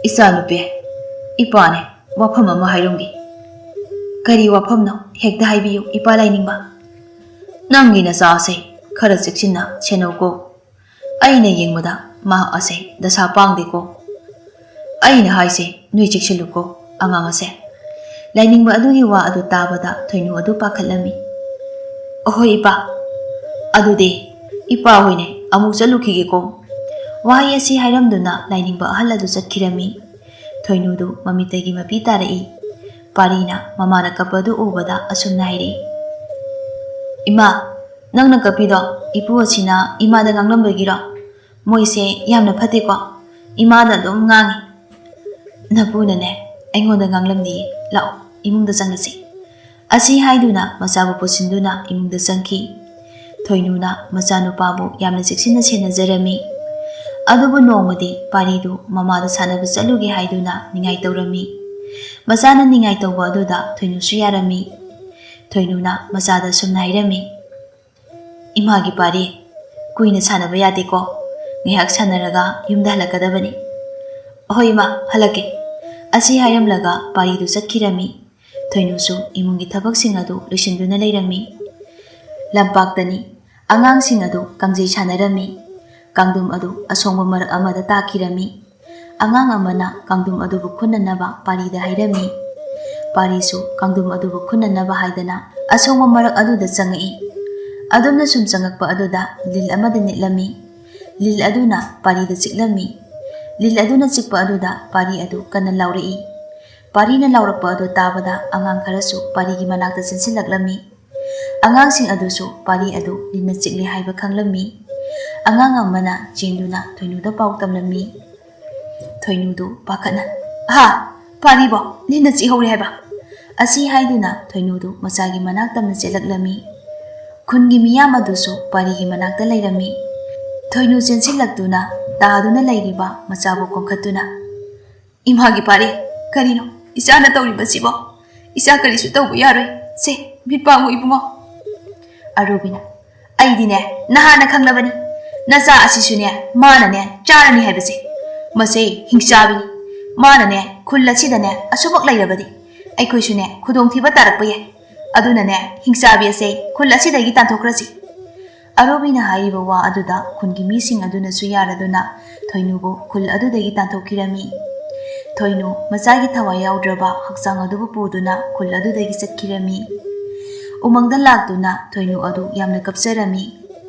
"ꯏꯆꯥꯅꯨꯄꯤ, ꯏꯄꯥꯅꯦ ꯋꯥꯐꯝ ꯑꯃ ꯍꯥꯏꯔꯝꯒꯦ꯫" "ꯀꯔꯤ ꯋꯥꯐꯝꯅꯣ? ꯍꯦꯛꯇ ꯍꯥꯏꯕꯤꯌꯨ, ꯏꯄꯥ ꯂꯥꯏꯅꯤꯡꯕ꯫" "ꯅꯪꯒꯤ ꯅꯆꯥꯁꯦ ꯈꯔ ꯆꯦꯛꯁꯤꯟꯅ ꯁꯦꯟꯅꯧꯀꯣ꯫ ꯑꯩꯅ ꯌꯦꯡꯕꯗ ꯃꯍꯥꯛ ꯑꯁꯦ ꯗꯁꯥ ꯄꯥꯡꯗꯦꯀꯣ꯫ ꯑꯩꯅ ꯍꯥꯏꯁꯦ ꯅꯣꯏ ꯆꯦꯛꯁꯤꯜꯂꯨꯀꯣ ꯑꯉꯥꯡ ꯑꯁꯦ꯫" ꯂꯥꯏꯅꯤꯡꯕ ꯑꯗꯨꯒꯤ ꯋꯥ ꯑꯗꯨ ꯇꯥꯕꯗ ꯊꯣꯏꯅꯨ ꯑꯗꯨ ꯄꯥꯈꯠꯂꯝꯃꯤ꯫ "ꯑꯍꯣꯏ ꯏꯄꯥ, ꯑꯗꯨꯗꯤ ꯏꯄꯥ ꯍꯣꯏꯅꯦ ꯑꯃꯨꯛ ꯆꯠꯂꯨꯈꯤꯒꯦꯀꯣ꯫" ꯋꯥꯍꯩ ꯑꯁꯤ ꯍꯥꯏꯔꯝꯗꯨꯅ ꯂꯥꯏꯅꯤꯡꯕ ꯑꯍꯜ ꯑꯗꯨ ꯆꯠꯈꯤꯔꯝꯃꯤ꯫ ꯊꯣꯏꯅꯨꯗꯨ ꯃꯃꯤꯠꯇꯒꯤ ꯃꯄꯤ ꯇꯥꯔꯛꯏ꯫ ꯄꯥꯔꯤꯅ ꯃꯃꯥꯅ ꯀꯞꯄꯗꯨ ꯎꯕꯗ ꯑꯁꯨꯝꯅ ꯍꯥꯏꯔꯛꯏ, "ꯏꯃꯥ, ꯅꯪꯅ ꯀꯞꯄꯤꯗꯣ ꯏꯄꯨ ꯑꯁꯤꯅ ꯏꯃꯥꯗ ꯉꯥꯡꯂꯝꯕꯒꯤꯔꯣ? ꯃꯣꯏꯁꯦ ꯌꯥꯝꯅ ꯐꯠꯇꯦꯀꯣ꯫ ꯏꯃꯥꯗ ꯑꯗꯨꯝ ꯉꯥꯡꯉꯤ꯫ ꯅꯄꯨꯅꯅꯦ ꯑꯩꯉꯣꯟꯗ ꯉꯥꯡꯂꯝꯅꯤꯌꯦ꯫ ꯂꯥꯛꯑꯣ, ꯏꯃꯨꯡꯗ ꯆꯪꯉꯁꯤ꯫" ꯑꯁꯤ ꯍꯥꯏꯗꯨꯅ ꯃꯆꯥꯕꯨ ꯄꯨꯁꯤꯟꯗꯨꯅ ꯏꯃꯨꯡꯗ ꯆꯪꯈꯤ꯫ ꯊꯣꯏꯅꯨꯅ ꯃꯆꯥꯅꯨꯄꯥꯕꯨ ꯌꯥꯝꯅ ꯆꯦꯛꯁꯤꯟꯅ ꯁꯦꯟꯅꯖꯔꯝꯃꯤ꯫ ꯑꯗꯨꯕꯨ ꯅꯣꯡꯃꯗꯤ ꯄꯥꯔꯤꯗꯨ ꯃꯃꯥꯗ ꯁꯥꯟꯅꯕ ꯆꯠꯂꯨꯒꯦ ꯍꯥꯏꯗꯨꯅ ꯅꯤꯡꯉꯥꯏ ꯇꯧꯔꯝꯃꯤ꯫ ꯃꯆꯥꯅ ꯅꯤꯡꯉꯥꯏ ꯇꯧꯕ ꯑꯗꯨꯗ ꯊꯣꯏꯅꯨꯁꯨ ꯌꯥꯔꯝꯃꯤ꯫ ꯊꯣꯏꯅꯨꯅ ꯃꯆꯥꯗ ꯁꯨꯝꯅ ꯍꯥꯏꯔꯝꯃꯤ, "ꯏꯃꯥꯒꯤ ꯄꯥꯔꯤ, ꯀꯨꯏꯅ ꯁꯥꯟꯅꯕ ꯌꯥꯗꯦꯀꯣ꯫ ꯉꯥꯏꯍꯥꯛ ꯁꯥꯟꯅꯔꯒ ꯌꯨꯝꯗ ꯍꯜꯂꯛꯀꯗꯕꯅꯤ꯫" "ꯑꯍꯣꯏ ꯏꯃꯥ, ꯍꯜꯂꯛꯀꯦ꯫" ꯑꯁꯤ ꯍꯥꯏꯔꯝꯂꯒ ꯄꯥꯔꯤꯗꯨ ꯆꯠꯈꯤꯔꯝꯃꯤ꯫ ꯊꯣꯏꯅꯨꯁꯨ ꯏꯃꯨꯡꯒꯤ ꯊꯕꯛꯁꯤꯡ ꯑꯗꯨ ꯂꯣꯏꯁꯤꯟꯗꯨꯅ ꯂꯩꯔꯝꯃꯤ꯫ ꯂꯝꯄꯥꯛꯇꯅꯤ꯫ ꯑꯉꯥꯡꯁꯤꯡ ꯑꯗꯨ ꯀꯥꯡꯖꯩ ꯁꯥꯟꯅꯔꯝꯃꯤ꯫ ꯀꯥꯡꯗꯨꯝ ꯑꯗꯨ ꯑꯁꯣꯡꯕ ꯃꯔꯛ ꯑꯃꯗ ꯇꯥꯈꯤꯔꯝꯃꯤ꯫ ꯑꯉꯥꯡ ꯑꯃꯅ ꯀꯥꯡꯗꯨꯝ ꯑꯗꯨꯕꯨ ꯈꯨꯟꯅꯅꯕ ꯄꯥꯔꯤꯗ ꯍꯥꯏꯔꯝꯃꯤ꯫ ꯄꯥꯔꯤꯁꯨ ꯀꯥꯡꯗꯨꯝ ꯑꯗꯨꯕꯨ ꯈꯨꯟꯅꯅꯕ ꯍꯥꯏꯗꯅ ꯑꯁꯣꯡꯕ ꯃꯔꯛ ꯑꯗꯨꯗ ꯆꯪꯉꯛꯏ꯫ ꯑꯗꯨꯝꯅ ꯁꯨꯝ ꯆꯪꯉꯛꯄ ꯑꯗꯨꯗ ꯂꯤꯜ ꯑꯃꯗ ꯅꯤꯠꯂꯝꯃꯤ꯫ ꯂꯤꯜ ꯑꯗꯨꯅ ꯄꯥꯔꯤꯗ ꯆꯤꯛꯂꯝꯃꯤ꯫ ꯂꯤꯜ ꯑꯗꯨꯅ ꯆꯤꯛꯄ ꯑꯗꯨꯗ ꯄꯥꯔꯤ ꯑꯗꯨ ꯀꯟꯅ ꯂꯥꯎꯔꯛꯏ꯫ ꯄꯥꯔꯤꯅ ꯂꯥꯎꯔꯛꯄ ꯑꯗꯨ ꯇꯥꯕꯗ ꯑꯉꯥꯡ ꯈꯔꯁꯨ ꯄꯥꯔꯤꯒꯤ ꯃꯅꯥꯛꯇ ꯆꯦꯟꯁꯤꯜꯂꯛꯂꯝꯃꯤ꯫ ꯑꯉꯥꯡꯁꯤꯡ ꯑꯗꯨꯁꯨ ꯄꯥꯔꯤ ꯑꯗꯨ ꯂꯤꯟꯅ ꯆꯤꯛꯂꯦ ꯍꯥꯏꯕ ꯈꯪꯂꯝꯃꯤ꯫ ꯑꯉꯥꯡ ꯑꯃꯅ ꯆꯦꯟꯗꯨꯅ ꯊꯣꯏꯅꯨꯗ ꯄꯥꯎ ꯇꯝꯂꯝꯃꯤ꯫ ꯊꯣꯏꯅꯨꯗꯨ ꯄꯥꯈꯠꯅ, "ꯑꯍꯥ! ꯄꯥꯔꯤꯕꯣ ꯂꯤꯟꯅ ꯆꯤꯛꯍꯧꯔꯦ ꯍꯥꯏꯕ?" ꯑꯁꯤ ꯍꯥꯏꯗꯨꯅ ꯊꯣꯏꯅꯨꯗꯨ ꯃꯆꯥꯒꯤ ꯃꯅꯥꯛ ꯇꯝꯅ ꯆꯦꯜꯂꯛꯂꯝꯃꯤ꯫ ꯈꯨꯟꯒꯤ ꯃꯤꯌꯥꯝ ꯑꯗꯨꯁꯨ ꯄꯥꯔꯤꯒꯤ ꯃꯅꯥꯛꯇ ꯂꯩꯔꯝꯃꯤ꯫ ꯊꯣꯏꯅꯨ ꯆꯦꯟꯁꯤꯜꯂꯛꯇꯨꯅ ꯇꯥꯗꯨꯅ ꯂꯩꯔꯤꯕ ꯃꯆꯥꯕꯨ ꯀꯣꯟꯈꯠꯇꯨꯅ, "ꯏꯃꯥꯒꯤ ꯄꯥꯔꯤ, ꯀꯔꯤꯅꯣ ꯏꯆꯥꯅ ꯇꯧꯔꯤꯕꯁꯤꯕꯣ? ꯏꯆꯥ ꯀꯔꯤꯁꯨ ꯇꯧꯕ ꯌꯥꯔꯣꯏ꯫ ꯁꯦ, ꯃꯤꯠ ꯄꯥꯡꯉꯨ ꯏꯕꯨꯡꯉꯣ꯫" ꯑꯔꯨꯕꯤꯅ, "ꯑꯩꯗꯤꯅꯦ ꯅꯍꯥꯟꯅ ꯈꯪꯂꯕꯅꯤ, ꯅꯆꯥ ꯑꯁꯤꯁꯨꯅꯦ ꯃꯥꯅꯅꯦ ꯆꯥꯔꯅꯤ ꯍꯥꯏꯕꯁꯦ꯫ ꯃꯁꯦ ꯍꯤꯡꯆꯥꯕꯤꯅꯤ꯫ ꯃꯥꯅꯅꯦ ꯈꯨꯜ ꯑꯁꯤꯗꯅꯦ ꯑꯁꯨꯃꯛ ꯂꯩꯔꯕꯗꯤ ꯑꯩꯈꯣꯏꯁꯨꯅꯦ ꯈꯨꯗꯣꯡꯊꯤꯕ ꯇꯥꯔꯛꯄ ꯌꯥꯏ꯫ ꯑꯗꯨꯅꯅꯦ ꯍꯤꯡꯆꯥꯕꯤ ꯑꯁꯦ ꯈꯨꯜ ꯑꯁꯤꯗꯒꯤ ꯇꯥꯟꯊꯣꯛꯈ꯭ꯔꯁꯤ꯫" ꯑꯔꯨꯕꯤꯅ ꯍꯥꯏꯔꯤꯕ ꯋꯥ ꯑꯗꯨꯗ ꯈꯨꯟꯒꯤ ꯃꯤꯁꯤꯡ ꯑꯗꯨꯅꯁꯨ ꯌꯥꯔꯗꯨꯅ ꯊꯣꯏꯅꯨꯕꯨ ꯈꯨꯜ ꯑꯗꯨꯗꯒꯤ ꯇꯥꯟꯊꯣꯛꯈꯤꯔꯝꯃꯤ꯫ ꯊꯣꯏꯅꯨ ꯃꯆꯥꯒꯤ ꯊꯋꯥꯏ ꯌꯥꯎꯗ꯭ꯔꯕ ꯍꯛꯆꯥꯡ ꯑꯗꯨꯕꯨ ꯄꯨꯗꯨꯅ ꯈꯨꯜ ꯑꯗꯨꯗꯒꯤ ꯆꯠꯈꯤꯔꯝꯃꯤ꯫ ꯎꯃꯪꯗ ꯂꯥꯛꯇꯨꯅ ꯊꯣꯏꯅꯨ ꯑꯗꯨ ꯌꯥꯝꯅ ꯀꯞꯆꯔꯝꯃꯤ꯫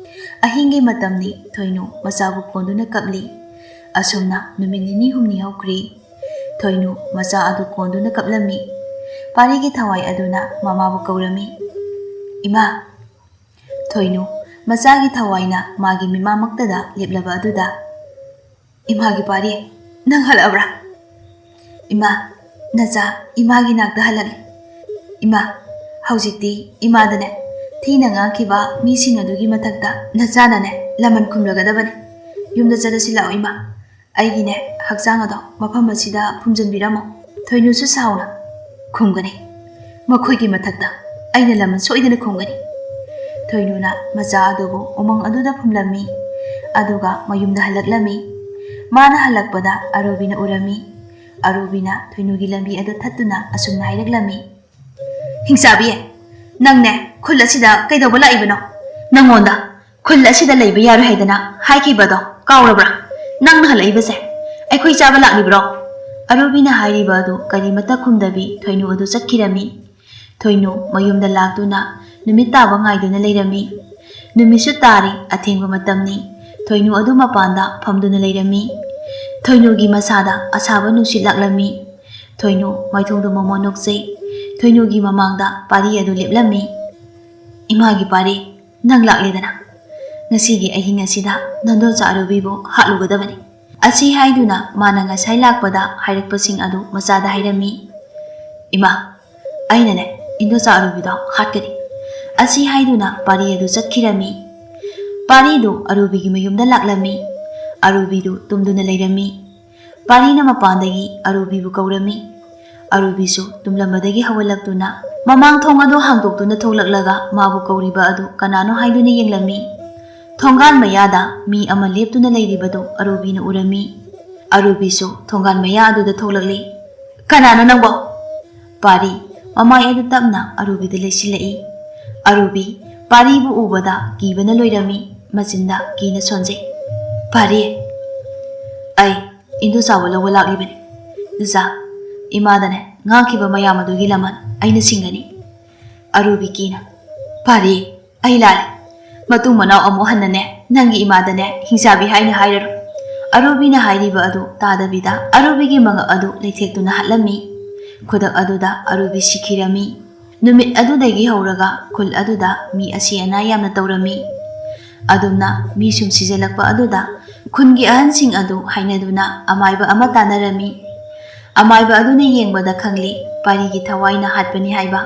ꯑꯍꯤꯡꯒꯤ ꯃꯇꯝꯅꯤ꯫ ꯊꯣꯏꯅꯨ ꯃꯆꯥꯕꯨ ꯀꯣꯟꯗꯨꯅ ꯀꯞꯂꯤ꯫ ꯑꯁꯨꯝꯅ ꯅꯨꯃꯤꯠ ꯅꯤꯅꯤ ꯍꯨꯝꯅꯤ ꯍꯧꯈ꯭ꯔꯦ꯫ ꯊꯣꯏꯅꯨ ꯃꯆꯥ ꯑꯗꯨ ꯀꯣꯟꯗꯨꯅ ꯀꯞꯂꯝꯃꯤ꯫ ꯄꯥꯔꯤꯒꯤ ꯊꯋꯥꯏ ꯑꯗꯨꯅ ꯃꯃꯥꯕꯨ ꯀꯧꯔꯝꯃꯤ꯫ "ꯏꯃꯥ!" ꯊꯣꯏꯅꯨ ꯃꯆꯥꯒꯤ ꯊꯋꯥꯏꯅ ꯃꯥꯒꯤ ꯃꯤꯃꯥꯡꯃꯛꯇꯗ ꯂꯦꯞꯂꯕ ꯑꯗꯨꯗ, "ꯏꯃꯥꯒꯤ ꯄꯥꯔꯤ, ꯅꯪ ꯍꯜꯂꯛꯑꯕ꯭ꯔꯥ?" "ꯏꯃꯥ, ꯅꯆꯥ ꯏꯃꯥꯒꯤ ꯅꯥꯛꯇ ꯍꯜꯂꯛꯂꯦ꯫ ꯏꯃꯥ, ꯍꯧꯖꯤꯛꯇꯤ ꯏꯃꯥꯗꯅꯦ, ꯊꯤꯅ ꯉꯥꯡꯈꯤꯕ ꯃꯤꯁꯤꯡ ꯑꯗꯨꯒꯤ ꯃꯊꯛꯇ ꯅꯆꯥꯅꯅꯦ ꯂꯃꯟ ꯈꯨꯝꯂꯒꯗꯕꯅꯦ꯫ ꯌꯨꯝꯗ ꯆꯠꯂꯁꯤ ꯂꯥꯛꯑꯣ ꯏꯃꯥ꯫ ꯑꯩꯒꯤꯅꯦ ꯍꯛꯆꯥꯡ ꯑꯗꯣ ꯃꯐꯝ ꯑꯁꯤꯗ ꯐꯨꯝꯖꯤꯟꯕꯤꯔꯝꯃꯣ꯫" ꯊꯣꯏꯅꯨꯁꯨ ꯁꯥꯎꯅ, "ꯈꯨꯝꯒꯅꯤ꯫ ꯃꯈꯣꯏꯒꯤ ꯃꯊꯛꯇ ꯑꯩꯅ ꯂꯃꯟ ꯁꯣꯏꯗꯅ ꯈꯨꯝꯒꯅꯤ꯫" ꯊꯣꯏꯅꯨꯅ ꯃꯆꯥ ꯑꯗꯨꯕꯨ ꯎꯃꯪ ꯑꯗꯨꯗ ꯐꯨꯝꯂꯝꯃꯤ꯫ ꯑꯗꯨꯒ ꯃꯌꯨꯝꯗ ꯍꯜꯂꯛꯂꯝꯃꯤ꯫ ꯃꯥꯅ ꯍꯜꯂꯛꯄꯗ ꯑꯔꯨꯕꯤꯅ ꯎꯔꯝꯃꯤ꯫ ꯑꯔꯨꯕꯤꯅ ꯊꯣꯏꯅꯨꯒꯤ ꯂꯝꯕꯤ ꯑꯗꯨ ꯊꯠꯇꯨꯅ ꯑꯁꯨꯝꯅ ꯍꯥꯏꯔꯛꯂꯝꯃꯤ, "ꯍꯤꯡꯆꯥꯕꯤ, ꯅꯪꯅꯦ ꯈꯨꯜ ꯑꯁꯤꯗ ꯀꯩꯗꯧꯕ ꯂꯥꯛꯏꯕꯅꯣ? ꯅꯪꯉꯣꯟꯗ ꯈꯨꯜ ꯑꯁꯤꯗ ꯂꯩꯕ ꯌꯥꯔꯣꯏ ꯍꯥꯏꯗꯅ ꯍꯥꯏꯈꯤꯕꯗꯣ ꯀꯥꯎꯔꯕ꯭ꯔꯥ? ꯅꯪꯅ ꯍꯜꯂꯛꯏꯕꯁꯦ ꯑꯩꯈꯣꯏ ꯆꯥꯕ ꯂꯥꯛꯂꯤꯕ꯭ꯔꯣ?" ꯑꯔꯨꯕꯤꯅ ꯍꯥꯏꯔꯤꯕ ꯑꯗꯨ ꯀꯔꯤꯃꯠꯇ ꯈꯨꯝꯗꯕꯤ ꯊꯣꯏꯅꯨ ꯑꯗꯨ ꯆꯠꯈꯤꯔꯝꯃꯤ꯫ ꯊꯣꯏꯅꯨ ꯃꯌꯨꯝꯗ ꯂꯥꯛꯇꯨꯅ ꯅꯨꯃꯤꯠ ꯇꯥꯕ ꯉꯥꯏꯗꯨꯅ ꯂꯩꯔꯝꯃꯤ꯫ ꯅꯨꯃꯤꯠꯁꯨ ꯇꯥꯔꯦ, ꯑꯊꯦꯡꯕ ꯃꯇꯝꯅꯤ꯫ ꯊꯣꯏꯅꯨ ꯑꯗꯨ ꯃꯄꯥꯟꯗ ꯐꯝꯗꯨꯅ ꯂꯩꯔꯝꯃꯤ꯫ ꯊꯣꯏꯅꯨꯒꯤ ꯃꯁꯥꯗ ꯑꯁꯥꯕ ꯅꯨꯡꯁꯤꯠ ꯂꯥꯛꯂꯝꯃꯤ꯫ ꯊꯣꯏꯅꯨ ꯃꯥꯏꯊꯣꯡꯗꯨ ꯃꯣꯃꯣꯟ ꯅꯣꯛꯆꯩ꯫ ꯊꯣꯏꯅꯨꯒꯤ ꯃꯃꯥꯡꯗ ꯄꯥꯔꯤ ꯑꯗꯨ ꯂꯦꯞꯂꯝꯃꯤ꯫ "ꯏꯃꯥꯒꯤ ꯄꯥꯔꯤ, ꯅꯪ ꯂꯥꯛꯂꯦꯗꯅ꯫ ꯉꯁꯤꯒꯤ ꯑꯍꯤꯡ ꯑꯁꯤꯗ ꯅꯟꯗꯣꯟꯆꯥ ꯑꯔꯨꯕꯤꯕꯨ ꯍꯥꯠꯂꯨꯒꯗꯕꯅꯤ꯫" ꯑꯁꯤ ꯍꯥꯏꯗꯨꯅ ꯃꯥꯅ ꯉꯁꯥꯏ ꯂꯥꯛꯄꯗ ꯍꯥꯏꯔꯛꯄꯁꯤꯡ ꯑꯗꯨ ꯃꯆꯥꯗ ꯍꯥꯏꯔꯝꯃꯤ꯫ "ꯏꯃꯥ, ꯑꯩꯅꯅꯦ ꯏꯟꯗꯣꯆꯥ ꯑꯔꯨꯕꯤꯗꯣ ꯍꯥꯠꯀꯅꯤ꯫" ꯑꯁꯤ ꯍꯥꯏꯗꯨꯅ ꯄꯥꯔꯤ ꯑꯗꯨ ꯆꯠꯈꯤꯔꯝꯃꯤ꯫ ꯄꯥꯔꯤꯗꯨ ꯑꯔꯨꯕꯤꯒꯤ ꯃꯌꯨꯝꯗ ꯂꯥꯛꯂꯝꯃꯤ꯫ ꯑꯔꯨꯕꯤꯗꯨ ꯇꯨꯝꯗꯨꯅ ꯂꯩꯔꯝꯃꯤ꯫ ꯄꯥꯔꯤꯅ ꯃꯄꯥꯟꯗꯒꯤ ꯑꯔꯨꯕꯤꯕꯨ ꯀꯧꯔꯝꯃꯤ꯫ ꯑꯔꯨꯕꯤꯁꯨ ꯇꯨꯝꯂꯝꯕꯗꯒꯤ ꯍꯧꯒꯠꯂꯛꯇꯨꯅ ꯃꯃꯥꯡ ꯊꯣꯡ ꯑꯗꯨ ꯍꯥꯡꯗꯣꯛꯇꯨꯅ ꯊꯣꯛꯂꯛꯂꯒ ꯃꯥꯕꯨ ꯀꯧꯔꯤꯕ ꯑꯗꯨ ꯀꯅꯥꯅꯣ ꯍꯥꯏꯗꯨꯅ ꯌꯦꯡꯂꯝꯃꯤ꯫ ꯊꯣꯡꯒꯥꯟ ꯃꯌꯥꯗ ꯃꯤ ꯑꯃ ꯂꯦꯞꯇꯨꯅ ꯂꯩꯔꯤꯕꯗꯨ ꯑꯔꯨꯕꯤꯅ ꯎꯔꯝꯃꯤ꯫ ꯑꯔꯨꯕꯤꯁꯨ ꯊꯣꯡꯒꯥꯟ ꯃꯌꯥ ꯑꯗꯨꯗ ꯊꯣꯛꯂꯛꯂꯤ꯫ "ꯀꯅꯥꯅꯣ ꯅꯪꯕꯣ?" ꯄꯥꯔꯤ ꯃꯃꯥꯏ ꯑꯗꯨ ꯇꯞꯅ ꯑꯔꯨꯕꯤꯗ ꯂꯩꯁꯤꯜꯂꯛꯏ꯫ ꯑꯔꯨꯕꯤ ꯄꯥꯔꯤꯕꯨ ꯎꯕꯗ ꯀꯤꯕꯅ ꯂꯣꯏꯔꯝꯃꯤ꯫ ꯃꯆꯤꯟꯗ ꯀꯤꯅ ꯁꯣꯟꯖꯩ꯫ "ꯄꯥꯔꯤ, ꯑꯩ ꯏꯟꯗꯣꯆꯥꯕ ꯂꯧꯕ ꯂꯥꯛꯂꯤꯕꯅꯤ꯫ ꯏꯆꯥ, ꯏꯃꯥꯗꯅꯦ ꯉꯥꯡꯈꯤꯕ ꯃꯌꯥꯝ ꯑꯗꯨꯒꯤ ꯂꯃꯟ ꯑꯩꯅ ꯁꯤꯡꯒꯅꯤ꯫" ꯑꯔꯨꯕꯤ ꯀꯤꯅ, "ꯄꯥꯔꯤ, ꯑꯩ ꯂꯥꯜꯂꯦ꯫ ꯃꯇꯨꯡ ꯃꯅꯥꯎ ꯑꯃꯨꯛ ꯍꯟꯅꯅꯦ ꯅꯪꯒꯤ ꯏꯃꯥꯗꯅꯦ ꯍꯤꯡꯆꯥꯕꯤ ꯍꯥꯏꯅ ꯍꯥꯏꯔꯔꯣꯏ꯫ ꯑꯔꯨꯕꯤꯅ ꯍꯥꯏꯔꯤꯕ ꯑꯗꯨ ꯇꯥꯗꯕꯤꯗ ꯑꯔꯨꯕꯤꯒꯤ ꯃꯉꯛ ꯑꯗꯨ ꯂꯩꯊꯦꯛꯇꯨꯅ ꯍꯥꯠꯂꯝꯃꯤ꯫ ꯈꯨꯗꯛ ꯑꯗꯨꯗ ꯑꯔꯨꯕꯤ ꯁꯤꯈꯤꯔꯝꯃꯤ꯫ ꯅꯨꯃꯤꯠ ꯑꯗꯨꯗꯒꯤ ꯍꯧꯔꯒ ꯈꯨꯜ ꯑꯗꯨꯗ ꯃꯤ ꯑꯁꯤ ꯑꯅꯥ ꯌꯥꯝꯅ ꯇꯧꯔꯝꯃꯤ꯫ ꯑꯗꯨꯝꯅ ꯃꯤ ꯁꯨꯝ ꯁꯤꯖꯤꯜꯂꯛꯄ ꯑꯗꯨꯗ ꯈꯨꯟꯒꯤ ꯑꯍꯟꯁꯤꯡ ꯑꯗꯨ ꯍꯥꯏꯅꯗꯨꯅ ꯑꯃꯥꯏꯕ ꯑꯃ ꯇꯥꯟꯅꯔꯝꯃꯤ꯫ ꯑꯃꯥꯏꯕ ꯑꯗꯨꯅ ꯌꯦꯡꯕꯗ ꯈꯪꯂꯤ, ꯄꯥꯔꯤꯒꯤ ꯊꯋꯥꯏꯅ ꯍꯥꯠꯄꯅꯤ ꯍꯥꯏꯕ꯫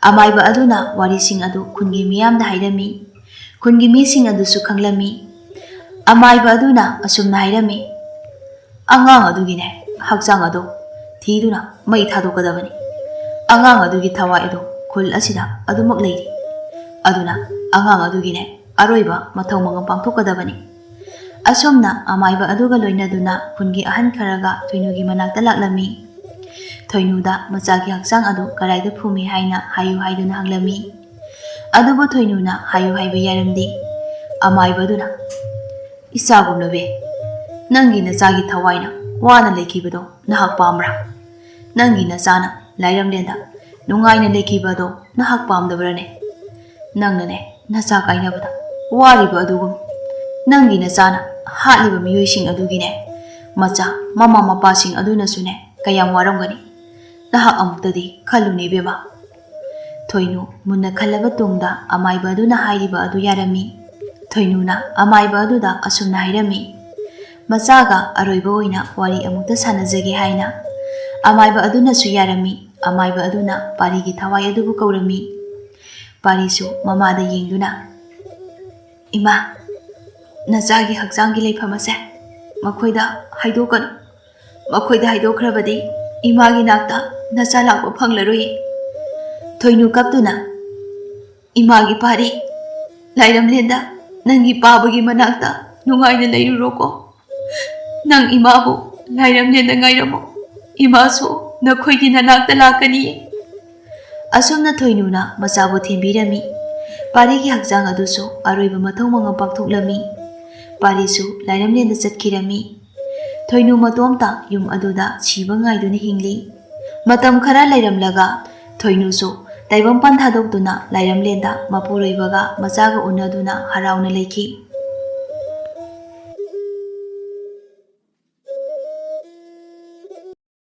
ꯑꯃꯥꯏꯕ ꯑꯗꯨꯅ ꯋꯥꯔꯤꯁꯤꯡ ꯑꯗꯨ ꯈꯨꯟꯒꯤ ꯃꯤꯌꯥꯝꯗ ꯍꯥꯏꯔꯝꯃꯤ꯫ ꯈꯨꯟꯒꯤ ꯃꯤꯁꯤꯡ ꯑꯗꯨꯁꯨ ꯈꯪꯂꯝꯃꯤ꯫ ꯑꯃꯥꯏꯕ ꯑꯗꯨꯅ ꯑꯁꯨꯝꯅ ꯍꯥꯏꯔꯝꯃꯤ, "ꯑꯉꯥꯡ ꯑꯗꯨꯒꯤꯅꯦ ꯍꯛꯆꯥꯡ ꯑꯗꯨ ꯊꯤꯗꯨꯅ ꯃꯩ ꯊꯥꯗꯣꯛꯀꯗꯕꯅꯤ꯫ ꯑꯉꯥꯡ ꯑꯗꯨꯒꯤ ꯊꯋꯥꯏ ꯑꯗꯨ ꯈꯨꯜ ꯑꯁꯤꯗ ꯑꯗꯨꯃꯛ ꯂꯩꯔꯤ꯫ ꯑꯗꯨꯅ ꯑꯉꯥꯡ ꯑꯗꯨꯒꯤꯅꯦ ꯑꯔꯣꯏꯕ ꯃꯊꯧ ꯃꯉꯝ ꯄꯥꯡꯊꯣꯛꯀꯗꯕꯅꯤ"꯫ ꯑꯁꯨꯝꯅ ꯑꯃꯥꯏꯕ ꯑꯗꯨꯒ ꯂꯣꯏꯅꯗꯨꯅ ꯈꯨꯟꯒꯤ ꯑꯍꯟ ꯈꯔꯒ ꯊꯣꯏꯅꯨꯒꯤ ꯃꯅꯥꯛꯇ ꯂꯥꯛꯂꯝꯃꯤ꯫ ꯊꯣꯏꯅꯨꯗ ꯃꯆꯥꯒꯤ ꯍꯛꯆꯥꯡ ꯑꯗꯨ ꯀꯗꯥꯏꯗ ꯐꯨꯝꯃꯤ ꯍꯥꯏꯅ ꯍꯥꯏꯌꯨ ꯍꯥꯏꯗꯨꯅ ꯍꯪꯂꯝꯃꯤ꯫ ꯑꯗꯨꯕꯨ ꯊꯣꯏꯅꯨꯅ ꯍꯥꯏꯌꯨ ꯍꯥꯏꯕ ꯌꯥꯔꯝꯗꯦ꯫ ꯑꯃꯥꯏꯕ ꯑꯗꯨꯅ, "ꯏꯆꯥꯒꯨꯝꯂꯕꯤ, ꯅꯪꯒꯤ ꯅꯆꯥꯒꯤ ꯊꯋꯥꯏꯅ ꯋꯥꯅ ꯂꯩꯈꯤꯕꯗꯣ ꯅꯍꯥꯛ ꯄꯥꯝꯕ꯭ꯔꯥ? ꯅꯪꯒꯤ ꯅꯆꯥꯅ ꯂꯥꯏꯔꯝꯂꯦꯟꯗ ꯅꯨꯡꯉꯥꯏꯅ ꯂꯩꯈꯤꯕ ꯑꯗꯣ ꯅꯍꯥꯛ ꯄꯥꯝꯗꯕ꯭ꯔꯥꯅꯦ? ꯅꯪꯅꯅꯦ ꯅꯆꯥ ꯀꯥꯏꯅꯕꯗ ꯋꯥꯔꯤꯕ ꯑꯗꯨꯒꯨꯝ ꯅꯪꯒꯤ ꯅꯆꯥꯅ ꯍꯥꯠꯂꯤꯕ ꯃꯤꯑꯣꯏꯁꯤꯡ ꯑꯗꯨꯒꯤꯅꯦ ꯃꯆꯥ ꯃꯃꯥ ꯃꯄꯥꯁꯤꯡ ꯑꯗꯨꯅꯁꯨꯅꯦ ꯀꯌꯥꯝ ꯋꯥꯔꯝꯒꯅꯤ꯫ ꯅꯍꯥꯛ ꯑꯃꯨꯛꯇꯗꯤ ꯈꯜꯂꯨꯅꯦ ꯏꯕꯦꯝꯃ"꯫ ꯊꯣꯏꯅꯨ ꯃꯨꯟꯅ ꯈꯜꯂꯕ ꯇꯨꯡꯗ ꯑꯃꯥꯏꯕ ꯑꯗꯨꯅ ꯍꯥꯏꯔꯤꯕ ꯑꯗꯨ ꯌꯥꯔꯝꯃꯤ꯫ ꯊꯣꯏꯅꯨꯅ ꯑꯃꯥꯏꯕ ꯑꯗꯨꯗ ꯑꯁꯨꯝꯅ ꯍꯥꯏꯔꯝꯃꯤ, "ꯃꯆꯥꯒ ꯑꯔꯣꯏꯕ ꯑꯣꯏꯅ ꯋꯥꯔꯤ ꯑꯃꯨꯛꯇ ꯁꯥꯟꯅꯖꯒꯦ" ꯍꯥꯏꯅ꯫ ꯑꯃꯥꯏꯕ ꯑꯗꯨꯅꯁꯨ ꯌꯥꯔꯝꯃꯤ꯫ ꯑꯃꯥꯏꯕ ꯑꯗꯨꯅ ꯄꯥꯔꯤꯒꯤ ꯊꯋꯥꯏ ꯑꯗꯨꯕꯨ ꯀꯧꯔꯝꯃꯤ꯫ ꯄꯥꯔꯤꯁꯨ ꯃꯃꯥꯗ ꯌꯦꯡꯗꯨꯅ, "ꯏꯃꯥ, ꯅꯆꯥꯒꯤ ꯍꯛꯆꯥꯡꯒꯤ ꯂꯩꯐꯝ ꯑꯁꯦ ꯃꯈꯣꯏꯗ ꯍꯥꯏꯗꯣꯛꯀꯅꯨ꯫ ꯃꯈꯣꯏꯗ ꯍꯥꯏꯗꯣꯛꯈ꯭ꯔꯕꯗꯤ ꯏꯃꯥꯒꯤ ꯅꯥꯛꯇ ꯅꯆꯥ ꯂꯥꯛꯄ ꯐꯪꯂꯔꯣꯏ"꯫ ꯊꯣꯏꯅꯨ ꯀꯞꯇꯨꯅ, "ꯏꯃꯥꯒꯤ ꯄꯥꯔꯤ, ꯂꯥꯏꯔꯝꯂꯦꯟꯗ ꯅꯪꯒꯤ ꯄꯥꯕꯒꯤ ꯃꯅꯥꯛꯇ ꯅꯨꯡꯉꯥꯏꯅ ꯂꯩꯔꯨꯔꯣꯀꯣ꯫ ꯅꯪ ꯏꯃꯥꯕꯨ ꯂꯥꯏꯔꯝꯂꯦꯟꯗ ꯉꯥꯏꯔꯝꯃꯨ꯫ ꯏꯃꯥꯁꯨ ꯅꯈꯣꯏꯒꯤ ꯅꯅꯥꯛꯇ ꯂꯥꯛꯀꯅꯤ"꯫ ꯑꯁꯨꯝꯅ ꯊꯣꯏꯅꯨꯅ ꯃꯆꯥꯕꯨ ꯊꯦꯝꯕꯤꯔꯝꯃꯤ꯫ ꯄꯥꯔꯤꯒꯤ ꯍꯛꯆꯥꯡ ꯑꯗꯨꯁꯨ ꯑꯔꯣꯏꯕ ꯃꯊꯧ ꯃꯉꯝ ꯄꯥꯡꯊꯣꯛꯂꯝꯃꯤ꯫ ꯄꯥꯔꯤꯁꯨ ꯂꯥꯏꯔꯝꯂꯦꯟꯗ ꯆꯠꯈꯤꯔꯝꯃꯤ꯫ ꯊꯣꯏꯅꯨ ꯃꯇꯣꯝꯇ ꯌꯨꯝ ꯑꯗꯨꯗ ꯁꯤꯕ ꯉꯥꯏꯗꯨꯅ ꯍꯤꯡꯂꯤ꯫ ꯃꯇꯝ ꯈꯔ ꯂꯩꯔꯝꯂꯒ ꯊꯣꯏꯅꯨꯁꯨ ꯇꯥꯏꯕꯪꯄꯥꯟ ꯊꯥꯗꯣꯛꯇꯨꯅ ꯂꯥꯏꯔꯝꯂꯦꯟꯗ ꯃꯄꯨꯔꯣꯏꯕꯒ ꯃꯆꯥꯒ ꯎꯅꯗꯨꯅ ꯍꯔꯥꯎꯅ ꯂꯩꯈꯤ꯫